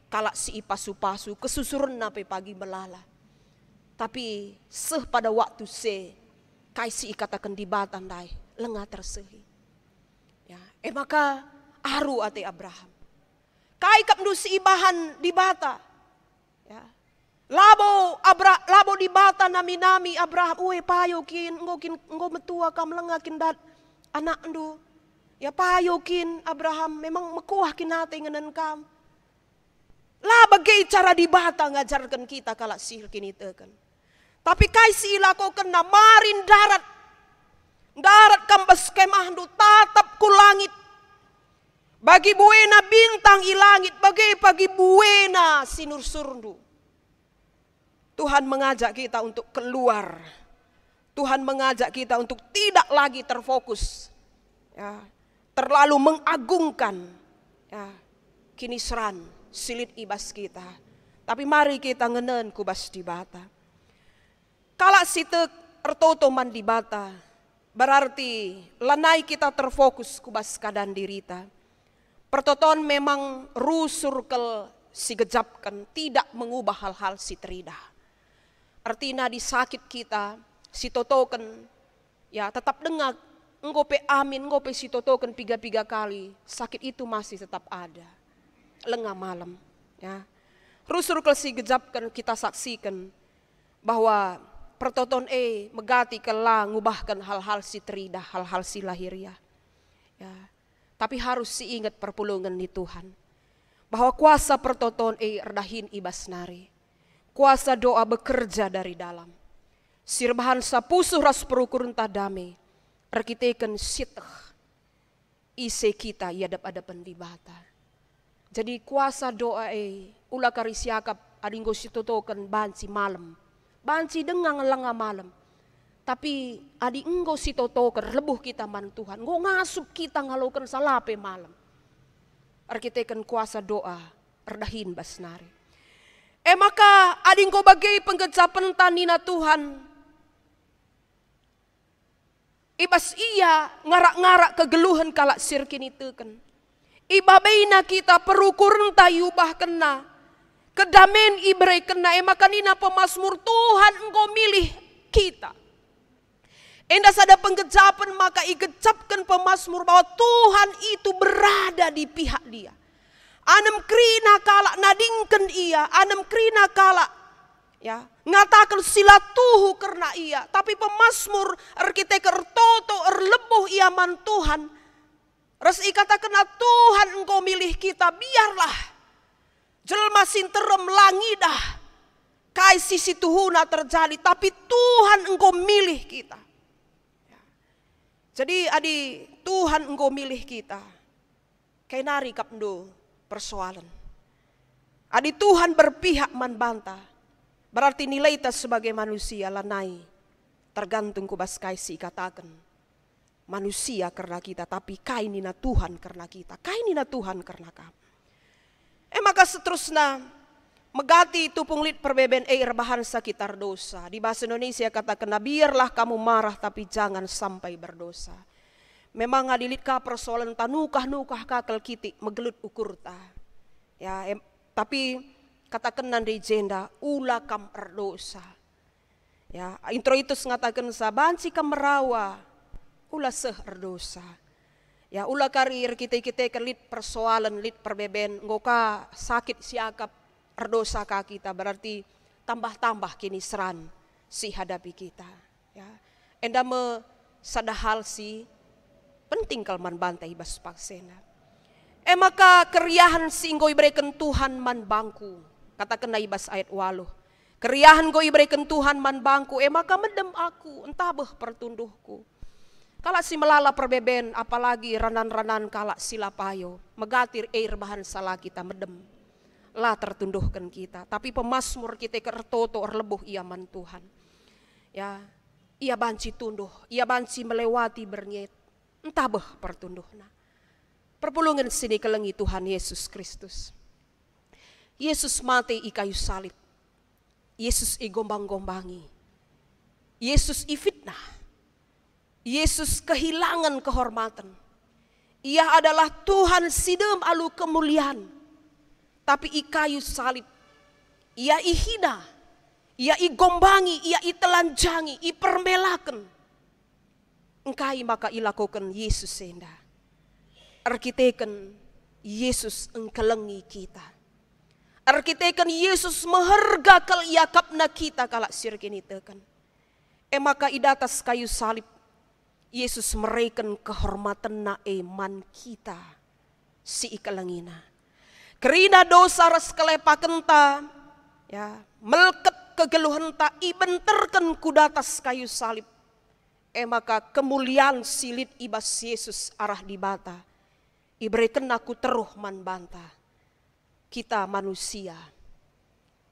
kalak si ipasu-pasu, kesusurenna pe pagi melala. Tapi seh pada waktu se, kai si ikataken Dibata ndai langa tersehi. Ya, e maka aru ate Abraham. Kai kap ndu si ibahan Dibata? Ya. Labo Abra-, labo Dibata nami-nami Abraham, "Ue, payo kin, enggo kin, enggo metua kam, langa kin dat anakndu. Ya, payo kin, Abraham, memang mekuah kin ate ngenen kam." La bage cara Dibata ngajarken kita kalak si erkiniteken. Tapi kai si ilakokenNa? Mari ndarat. Ndarat kam bas kemahndu, tatap ku langit. Bagi buena bintang i langit, bage pagi buena si nursurndu. Tuhan mengajak kita untuk keluar. Tuhan mengajak kita untuk tidak lagi terfokus, ya, terlalu mengagungkan, ya, kiniseran si lit i bas kita. Tapi mari kita ngenen ku bas Dibata. Kalak si tek ertoto man Dibata, berarti lanai kita terfokus ku bas keadaan dirita. Pertoton memang rusur kal si gejapken, tidak mengubah hal-hal si teridah. Ertina adi sakit kita, sitotoken, ya, tetap denga, enggo pe amin, enggo pe sitotoken piga-piga kali, sakit itu masih tetap ada. lenga malem, ya. Rusur kal si gejapken kita saksiken bahwa pertoton e megati kal la ngubahken hal-hal si teridah, hal-hal si lahiriah. Ya. Tapi harus si inget perpulungen ni Tuhan, bahwa kuasa pertoton e erdahin i bas nari. Kuasa doa bekerja dari dalam. Si erbahansa pusuh ras perukurenta dame, erkiteken sieteh ise kita i adep-adepen Dibata. Jadi kuasa doa e, ula kari siakap adi enggo sitotoken banci malem, banci denga nge lenga malem. Tapi adi enggo sitotoken erlebuh kita man Tuhan, enggo ngasup kita ngalokensa la pe malem. Erkiteken kuasa doa erdahin bas nari. E maka adi enggo bage penggejapenta nina Tuhan, i bas ia ngarak-ngarak kegeluhen kalak si erkiniteken. Ibabaina kita, perukurenta iubahkenna, kedamen iberekenna, e maka nina pemasmur, "Tuhan enggo milih kita." Enda sada penggejapen maka igejapken pemasmur bahwa Tuhan itu berada di pihak dia. Anem kerina kalak nadingken ia, anem kerina kalak, ya, ngataken si la tuhu kerna ia, tapi pemasmur erkiteken ertoto, erlebuh ia man Tuhan, ras ikatakenna, "Tuhan enggo milih kita, biarlah jelma si nterem la ngidah kai si situhuna terjadi, tapi Tuhan enggo milih kita." Jadi adi Tuhan enggo milih kita, kai nari kap ndo persoalen. Adi Tuhan berpihak man banta, berarti nilaita sebagai manusia lanai tergantung ku bas kai si ikataken manusia kerna kita, tapi kai nina Tuhan kerna kita, kai nina Tuhan kerna kam. E maka seterusna, megati tupung lit perbeben e erbahansa kita erdosa. Di bahasa Indonesia katakenna, "Biarlah kamu marah, tapi jangan sampai berdosa." Memang adi lit ka persoalen ta nukah-nukah ka kal kitik megelut ukurta. Ya, em, tapi katakenna ndai jenda, "Ula kam erdosa." Ya, Introitus ngatakensa, "Banci kam merawa, ula seh erdosa." Ya, ula kari erkite-kiteken lit persoalen, lit perbeben, enggo ka sakit siakap, erdosa ka kita, berarti tambah-tambah kiniseran si hadapi kita. Ya. Enda me sada hal si penting kal man banta i bas paksa enda. E maka keriahen si enggo ibereken Tuhan man bangku, katakenna i bas ayat waluh, "Keriahen enggo ibereken Tuhan man bangku, e maka medem aku, ntabeh pertunduhku." Kalak si melala perbeben, apalagi ranan-ranan kalak si la payo, megati e erbahansa la kita medem, la tertunduhken kita. Tapi pemasmur kita ertoto erlebuh ia man Tuhan. Ya, ia banci tunduh, ia banci melewati berniat, ntabeh pertunduhna. Perpulungen si nikelengi Tuhan Yesus Kristus. Yesus mate i kayu salib. Yesus igombang-gombangi. Yesus ifitnah. Yesus kehilangan kehormatan. Ia adalah Tuhan si dem alu kemulian. Tapi i kayu salib, ia ihina, ia igombangi, ia itelanjangi, ipermelaken. Engkai maka ilakoken Yesus enda? Erkiteken Yesus engkelengi kita. Erkiteken Yesus meherga kal iakapna kita kalak si erkiniteken. E maka i datas kayu salib, Yesus mereken kehormatenna e man kita si ikelengina. Kerina dosa ras kelepakenta, ya, melket kegeluhenta ibenterken ku datas kayu salib. E maka kemulian si lit i bas Yesus arah Dibata iberekenna ku teruh man banta, kita manusia,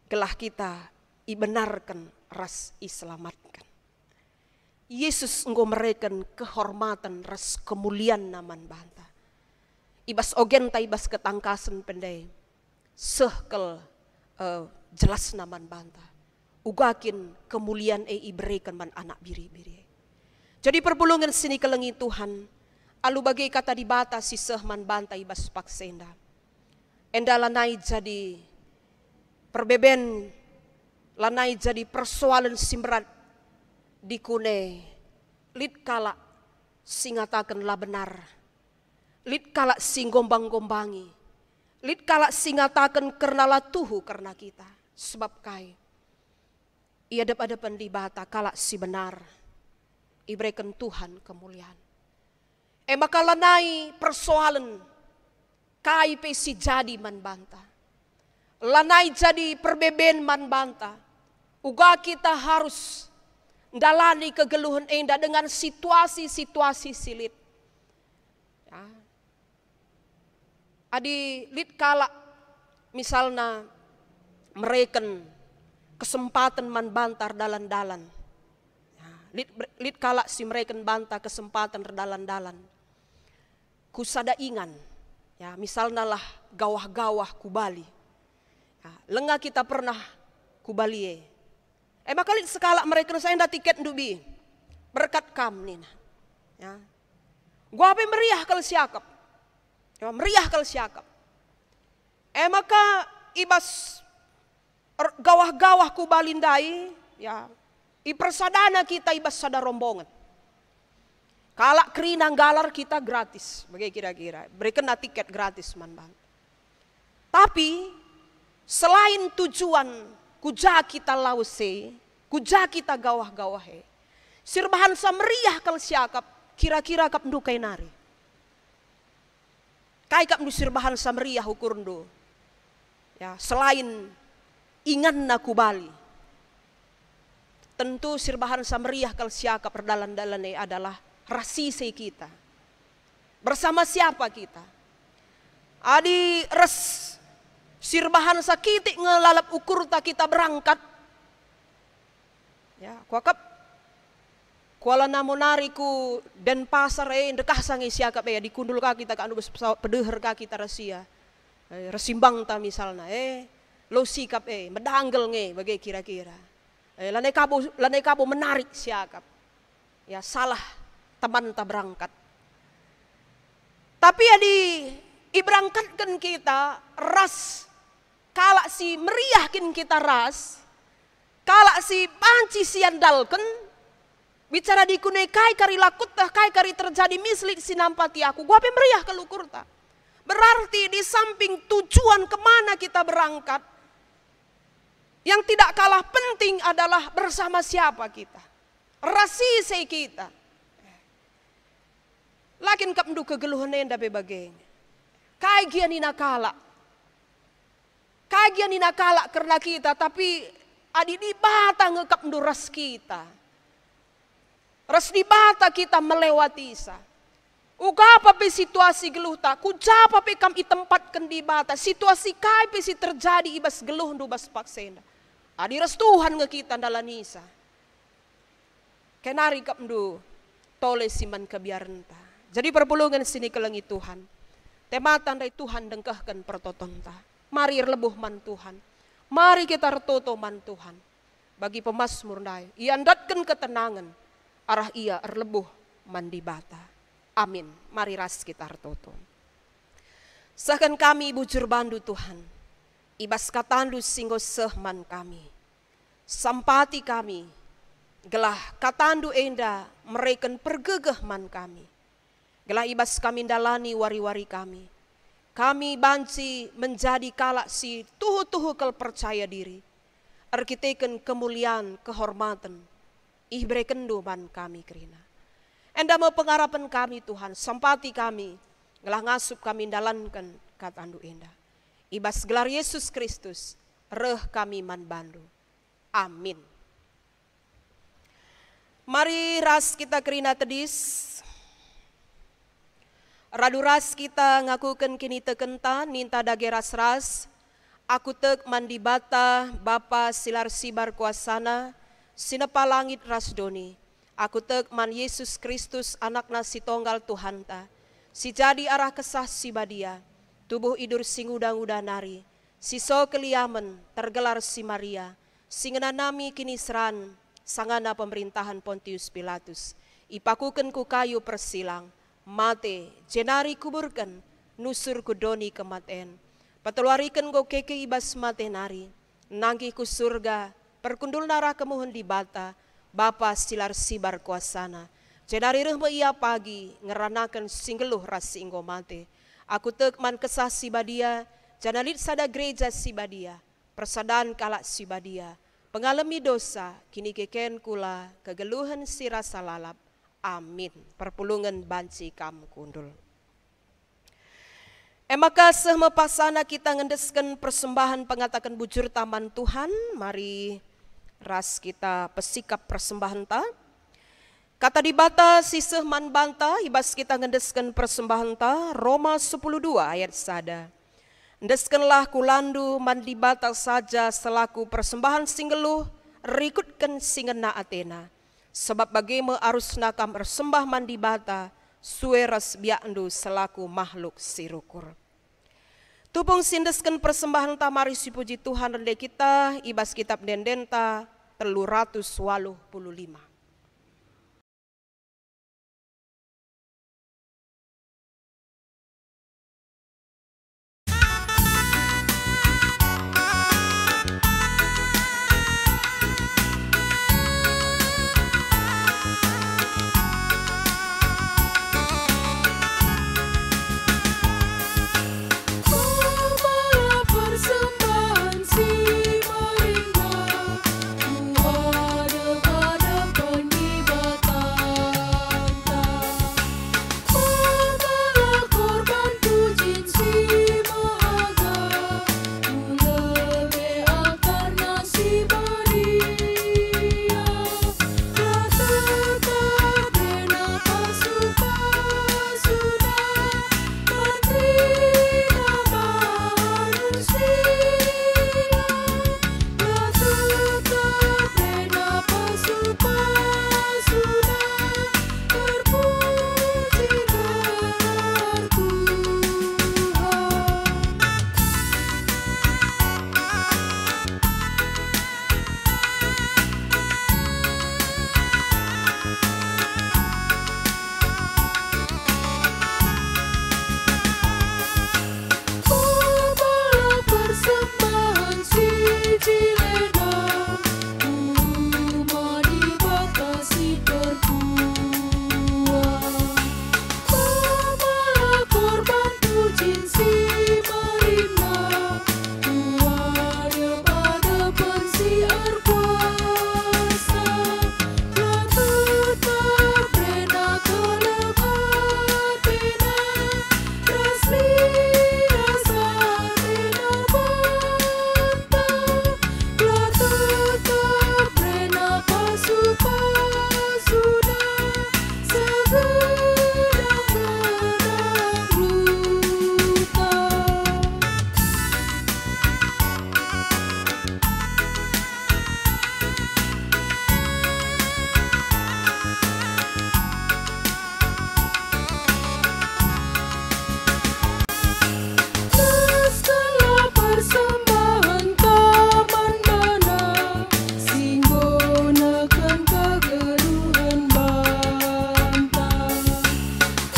gelah kita ibenarken ras iselamatken. Yesus enggo mereken kehormaten ras kemulianNa man banta. I bas ogenta, i bas ketangkasen pe ndai, seh kal, eh, jelasna man banta. Uga kin kemulian e ibereken man Anak Biri-biri e. Jadi perpulungen si nikelengi Tuhan, alu bage Kata Dibata si seh man banta i bas paksa enda. Enda lanai jadi perbeben, lanai jadi persoalen si mberat. Dikune lit kalak si ngataken la benar, lit kalak si nggombang-gombangi, Lit kalak si ngataken kerna la tuhu kerna kita. Sebab kai? Ia dep-adepen Dibata kalak si benar, ibereken Tuhan kemulian. E maka lanai persoalen kai pe si jadi man banta. Lanai jadi perbeben man banta. Uga kita harus ndalani kegeluhen enda dengan situasi-situasi si lit. Ya. Adi lit kalak misalna mereken kesempaten man banta erdalan-dalan. Ya, lit, lit kalak si mereken banta kesempaten erdalan-dalan. Ku sada ingan, ya, misalna lah gawah-gawah ku Bali. Ya, langa kita pernah ku Bali e. E maka lit sekalak mereken, "Saya enda tiketndu bi. Berkat kam," nina. Ya. Gua pe meriah kal siakap. Ya, meriah kal siakap. E maka i bas er-, gawah-gawah ku Bali ndai, ya, ipersadana kita i bas sada rombongen. Kalak kerina nggalar kita gratis, bage kira-kira. Berekenna tiket gratis man banta. Tapi, selain tujuan ku ja kita lawes e, ku ja kita gawah-gawah e, si erbahanca meriah kal siakap, kira-kira akapndu kai nari? Kai akapndu si erbahanca meriah ukurndu? Ya, selain inganna ku Bali. Tentu si erbahanca meriah kal siakap erdalan-dalan e adalah ras ise kita. Bersama siapa kita? Adi ras si erbahanca kitik nge lalap ukurta kita berangkat, ya, kuakap Kuala Namu nari ku Denpasar e, ndekahsa nge siakap e, adi kundul ka kita, ka anu bas pesawat, pedeher ka kita ras ia. E, ras simbangta misalna, e, lo sikap e, medanggel nge, bage kira-kira. E, lanai kabo, lanai kabo menarik siakap. Ya, salah temanta berangkat. Tapi adi iberangkatken kita ras kalak si meriah kin kita ras, kalak si banci siandalken, bicara dikune kai kari la kueteh, kai kari terjadi, mis lit si nampati aku, gua pe meriah kal ukurta. Berarti di samping tujuan kemana kita berangkat, yang tidak kalah penting adalah bersama siapa kita, ras ise kita. La kin akapndu kegeluhen enda pe bage nge. Kai gia nina kalak? Kai gia nina kalak kerna kita, tapi adi Dibata nge akapndu ras kita, ras Dibata kita melewatisa. Uga pe situasi geluhta, ku ja pe kam itempatken Dibata, situasi kai pe si terjadi i bas geluhndu bas paksa enda, adi ras Tuhan nge kita ndalanisa, kai nari akapndu tole si man kebiarenta. Jadi perpulungen si nikelengi Tuhan, temata ndai Tuhan ndengkehken pertotonta. Mari erlebuh man Tuhan. Mari kita ertoto man Tuhan. Bagi pemasmur ndai, ia ndatken ketenangen arah ia erlebuh man Dibata. Amin. Mari ras kita ertoto. Sehken kami bujur bandu, Tuhan, i bas katandu si enggo seh man kami. Sampati kami, gelah katandu enda mereken pergegeh man kami. Gelah i bas kami ndalani wari-wari kami, kami banci menjadi kalak si tuhu-tuhu kal percaya diri, erkiteken kemulian, kehormaten iberekenndu man kami kerina. Enda me pengarapen kami, Tuhan, sampati kami, gelah ngasup kami ndalanken katandu enda. I bas gelar Yesus Kristus, reh kami man bandu. Amin. Mari ras kita kerina tedis. Radu ras kita ngakuken kinitekenta, ninta dage ras-ras, "Aku tek man Dibata, Bapa si la ersibar kuasaNa, si nepa langit ras doni. Aku tek man Yesus Kristus, AnakNa si Tonggal Tuhanta, si jadi arah Kesah Si Badia, tubuh idur si nguda-nguda nari, si so keliamen, tergelar si Maria, si ngenanami kiniseran sangana pemerintahen Pontius Pilatus, ipakuken ku kayu persilang, mate, jenari kuburken, nusur ku doni kematen. Peteluariken enggo keke i bas mate nari, nanggih ku Surga, perkundulna arah kemuhen Dibata, Bapa si la ersibar kuasaNa. Jenari reh me Ia pagi, ngeranaken si nggeluh ras si enggo mate. Aku tek man Kesah Si Badia, Janah lit sada gereja si badia, persadan kalak si badia, pengalemi dosa, kinikekenku la, kegeluhen si rasa lalap. Amin. Perpulungen banci kam kundul. E maka seh me paksana kita ngendesken persembahen pengataken bujurta man Tuhan, mari ras kita pesikap persembahenta. Kata Dibata si seh man banta i bas kita ngendesken persembahenta, Roma sepuluh dua ayat sada. Endeskenlah kulandu man Dibata saja selaku persembahen si nggeluh, rikutken si ngena atena. Sabap bage me arusna kam ersembah man Dibata, sue ras biakndu selaku mahluk si rukur. Tupung si endesken persembahenta mari sipuji Tuhan rende kita i bas Kitap Ende-endenta telu ratus waluh puluh lima.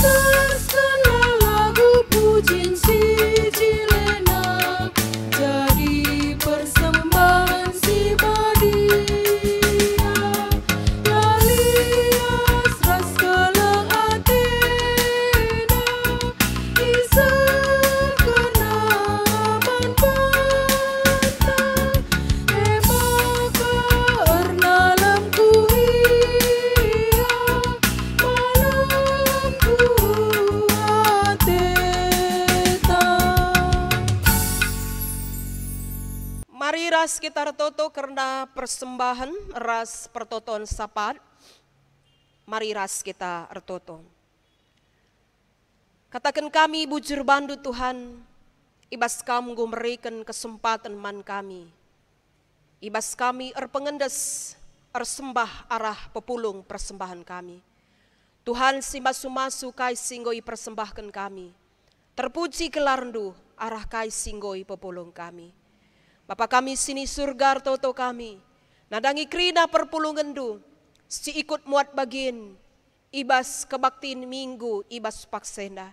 Teruskenlah lagu pujin si cilena, jadi persembahan si badia. La lias ras keleng atena, iserahkenna man banta. E maka ernalemku ia, malem ku ateta. Mari ras kita ertoto kerna persembahen ras pertoton sapat. Mari ras kita ertoto. Kataken kami bujur bandu, Tuhan, i bas Kam enggo mereken kesempaten man kami, i bas kami erpengendes ersembah arah pepulung persembahen kami. Tuhan si masu-masu kai si enggo ipersembahken kami, terpuji gelarNdu arah kai si enggo ipepulung kami. Bapa kami si ni Surga, ertoto kami, nandangi kerina perpulungenNdu si ikut muat bagin, i bas kebaktin Minggu i bas paksa enda.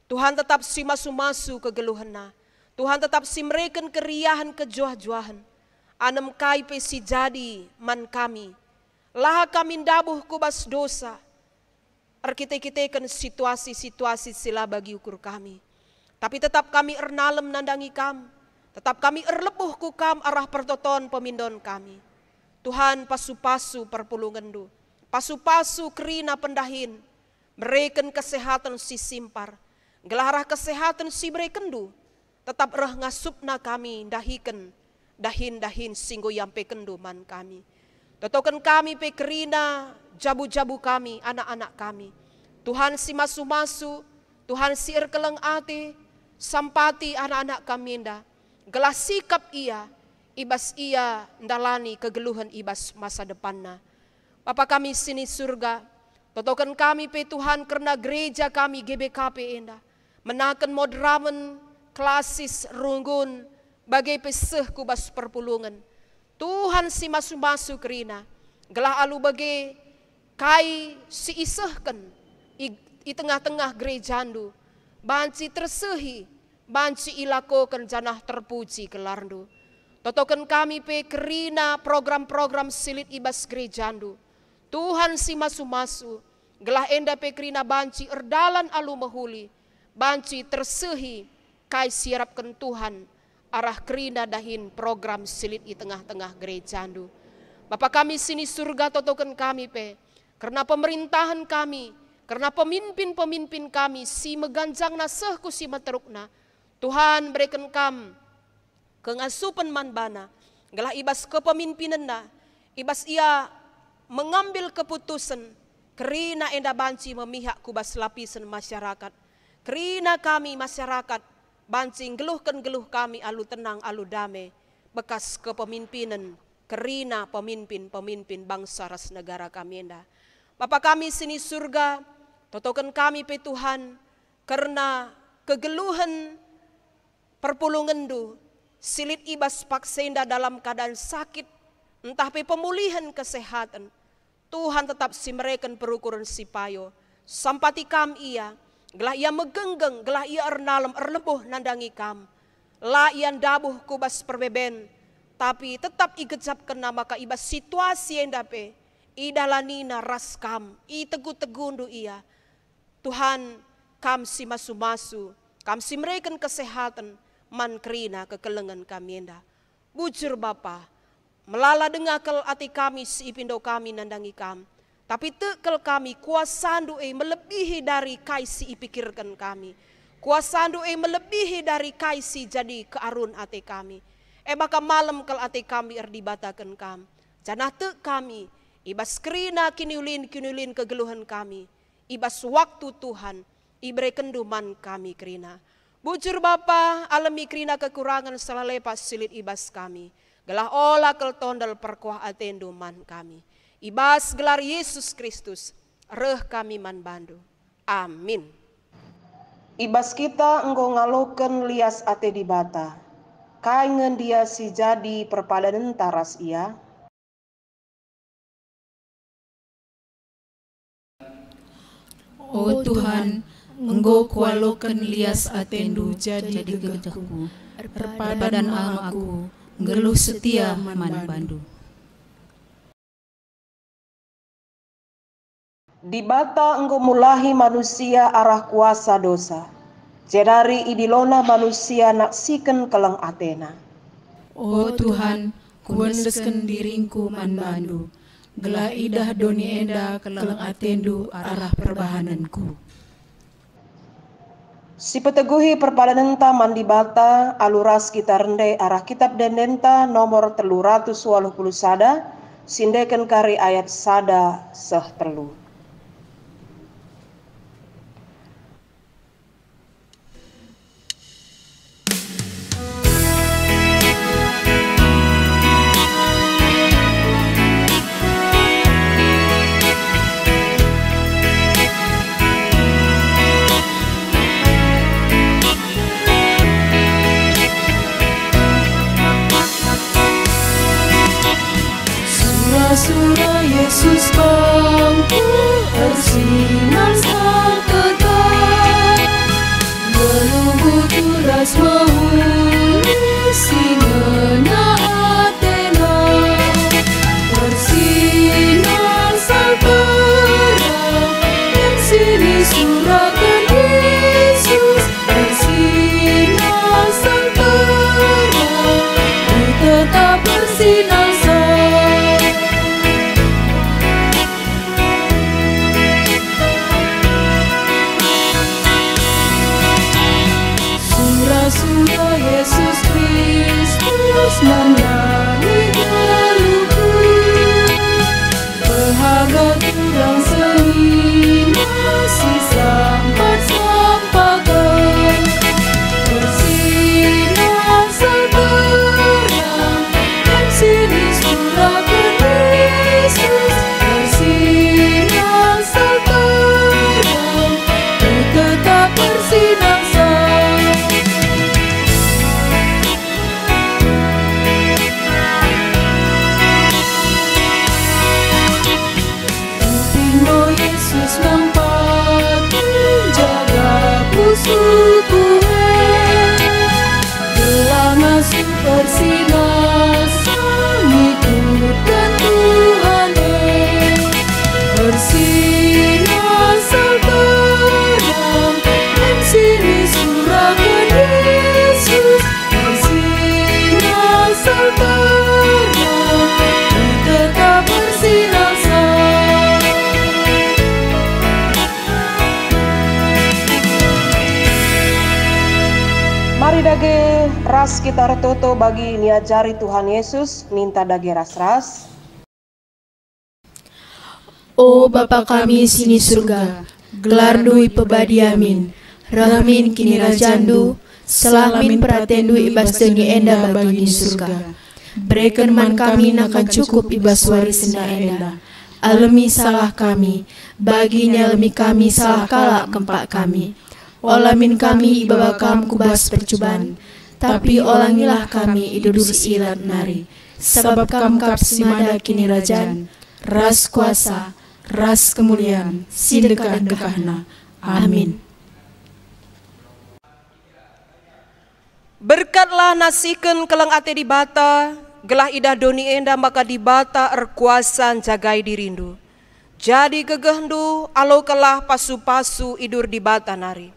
Tuhan tetap si masu-masu kegeluhenna. Tuhan tetap si mereken keriahen kejuah-juahen. Anem kai pe si jadi man kami, laha kami ndabuh ku bas dosa, erkite-kiteken situasi-situasi si la bagi ukur kami. Tapi tetap kami ernalem nandangi Kam, tetap kami erlebuh ku Kam arah pertoton pemindon kami. Tuhan, pasu-pasu perpulungenndu, pasu-pasu kerina pendahin, mereken kesehaten si simpar, gelah arah kesehaten si berekenndu, tetap reh ngasupna kami ndahiken dahin-dahin si enggo iampekenndu man kami. Totoken kami pe kerina jabu-jabu kami, anak-anak kami. Tuhan si masu-masu, Tuhan si erkeleng ate, sampati anak-anak kami enda, gelah sikap ia, i bas ia ndalani kegeluhen i bas masa depanna. Bapa kami si ni Surga, totoken kami pe Tuhan kerna gereja kami G B K P enda, menaken moderamen, klasis, runggun, bage pe seh ku bas perpulungen. Tuhan si masu-masu kerina, gelah alu bage kai si isehken i, i tengah-tengah gerejandu, banci tersehi, banci ilakoken janah terpuji gelarndu. Totoken kami pe kerina program-program si lit i bas gerejandu. Tuhan si masu-masu, gelah enda pe kerina banci erdalan alu mehuli, banci tersehi kai si iarapken Tuhan arah kerina dahin program si lit i tengah-tengah gerejandu. Bapa kami si ni Surga, totoken kami pe kerna pemerintahen kami, kerna pemimpin-pemimpin kami si meganjangna seh ku si meterukna. Tuhan, bereken Kam kengasupen man bana, gelah i bas kepemimpinenna, i bas ia mengambil keputusen, kerina enda banci memihak ku bas lapisen masyarakat. Kerina kami masyarakat banci nggeluhken geluh kami alu tenang, alu dame, bekas kepemimpinen kerina pemimpin-pemimpin bangsa ras negara kami enda. Bapa kami si ni Surga, totoken kami pe Tuhan, kerna kegeluhen perpulungenndu si lit i bas paksa enda dalam keadaan sakit, ntah pe pemulihen kesehaten. Tuhan tetap si mereken perukuren si payo. Sampati Kam ia, gelah ia megenggeng, gelah ia ernalem erlebuh nandangi Kam. La ia ndabuh ku bas perbeben, tapi tetap igejapkenna maka i bas situasi enda pe idalanina ras Kam, itegu-tegundu ia. Tuhan, Kam si masu-masu, Kam si mereken kesehaten man kerina kekelengen kami enda. Bujur Bapa, melala denga kal ate kami si ipindo kami nandangi Kam, tapi tek kal kami, kuasaNdu e melebihi dari kai si ipikirken kami. KuasaNdu e melebihi dari kai si jadi kearun ate kami. E maka malem kal ate kami erdibataken Kam, janah tek kami i bas kerina kiniulin-kiniulin kegeluhen kami, i bas waktu Tuhan iberekenNdu man kami kerina. Bujur Bapa, alemi kerina kekurangen sala lepas si lit i bas kami, gelah ola kal tondel perkuah ateNdu man kami. I bas gelar Yesus Kristus, reh kami man baNdu. Amin. I bas kita enggo ngaloken lias ate Dibata. Kai nge ndia si jadi perpadanenta ras Ia? O Tuhan, enggo kualoken lias ateNdu jadi gegehku. Erpadan aku, nggeluh setia man baNdu. Dibata enggo mulahi manusia arah kuasa dosa, jenari idiloNa manusia naksiken keleng ateNa. O Tuhan, kuendesken diringku man baNdu, gelah idah doni enda keleng ateNdu arah perbahanenku. Sipeteguhi perpadanenta man Dibata alu ras kita rende arah Kitap Ende-Endenta nomor telu ratus waluh puluh sada, si endeken kari ayat sada seh telu. Sura-sura Yesus bangku. Dage ras kita ertoto bagi niajari Tuhan Yesus, ninta dage ras-ras. O Bapa kami si ni Surga, gelarNdu ipebadi amin, reh min kinirajanNdu, seh lah min peratenNdu i bas doni enda bagi ni Surga. Bereken man kami nakan cukup i bas wari si enda. Alemi salah kami, bagi nialemi kami salah kalak kempak kami. Ola min kami ibaba Kam ku bas percuban, tapi olangilah kami i bas si ilat nari, sabap Kam kap si mada kinirajan, ras kuasa, ras kemulian, si ndekah-ndekahna. Amin. Berkatlah nasiken keleng ate Dibata, gelah idah doni enda maka Dibata erkuasa njagai dirindu. Jadi gegehndu, alokenlah pasu-pasu idur Dibata nari.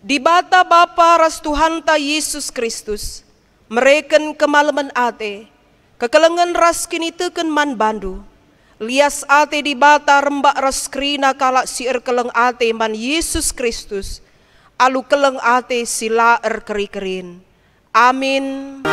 Dibata Bapa ras Tuhanta Yesus Kristus, mereken kemalemen ate, kekelengen ras kiniteken man bandu. Lias ate Dibata rembak ras kerina kalak si erkeleng ate man Yesus Kristus, alu keleng ate si la erkeri-kerin. Amin.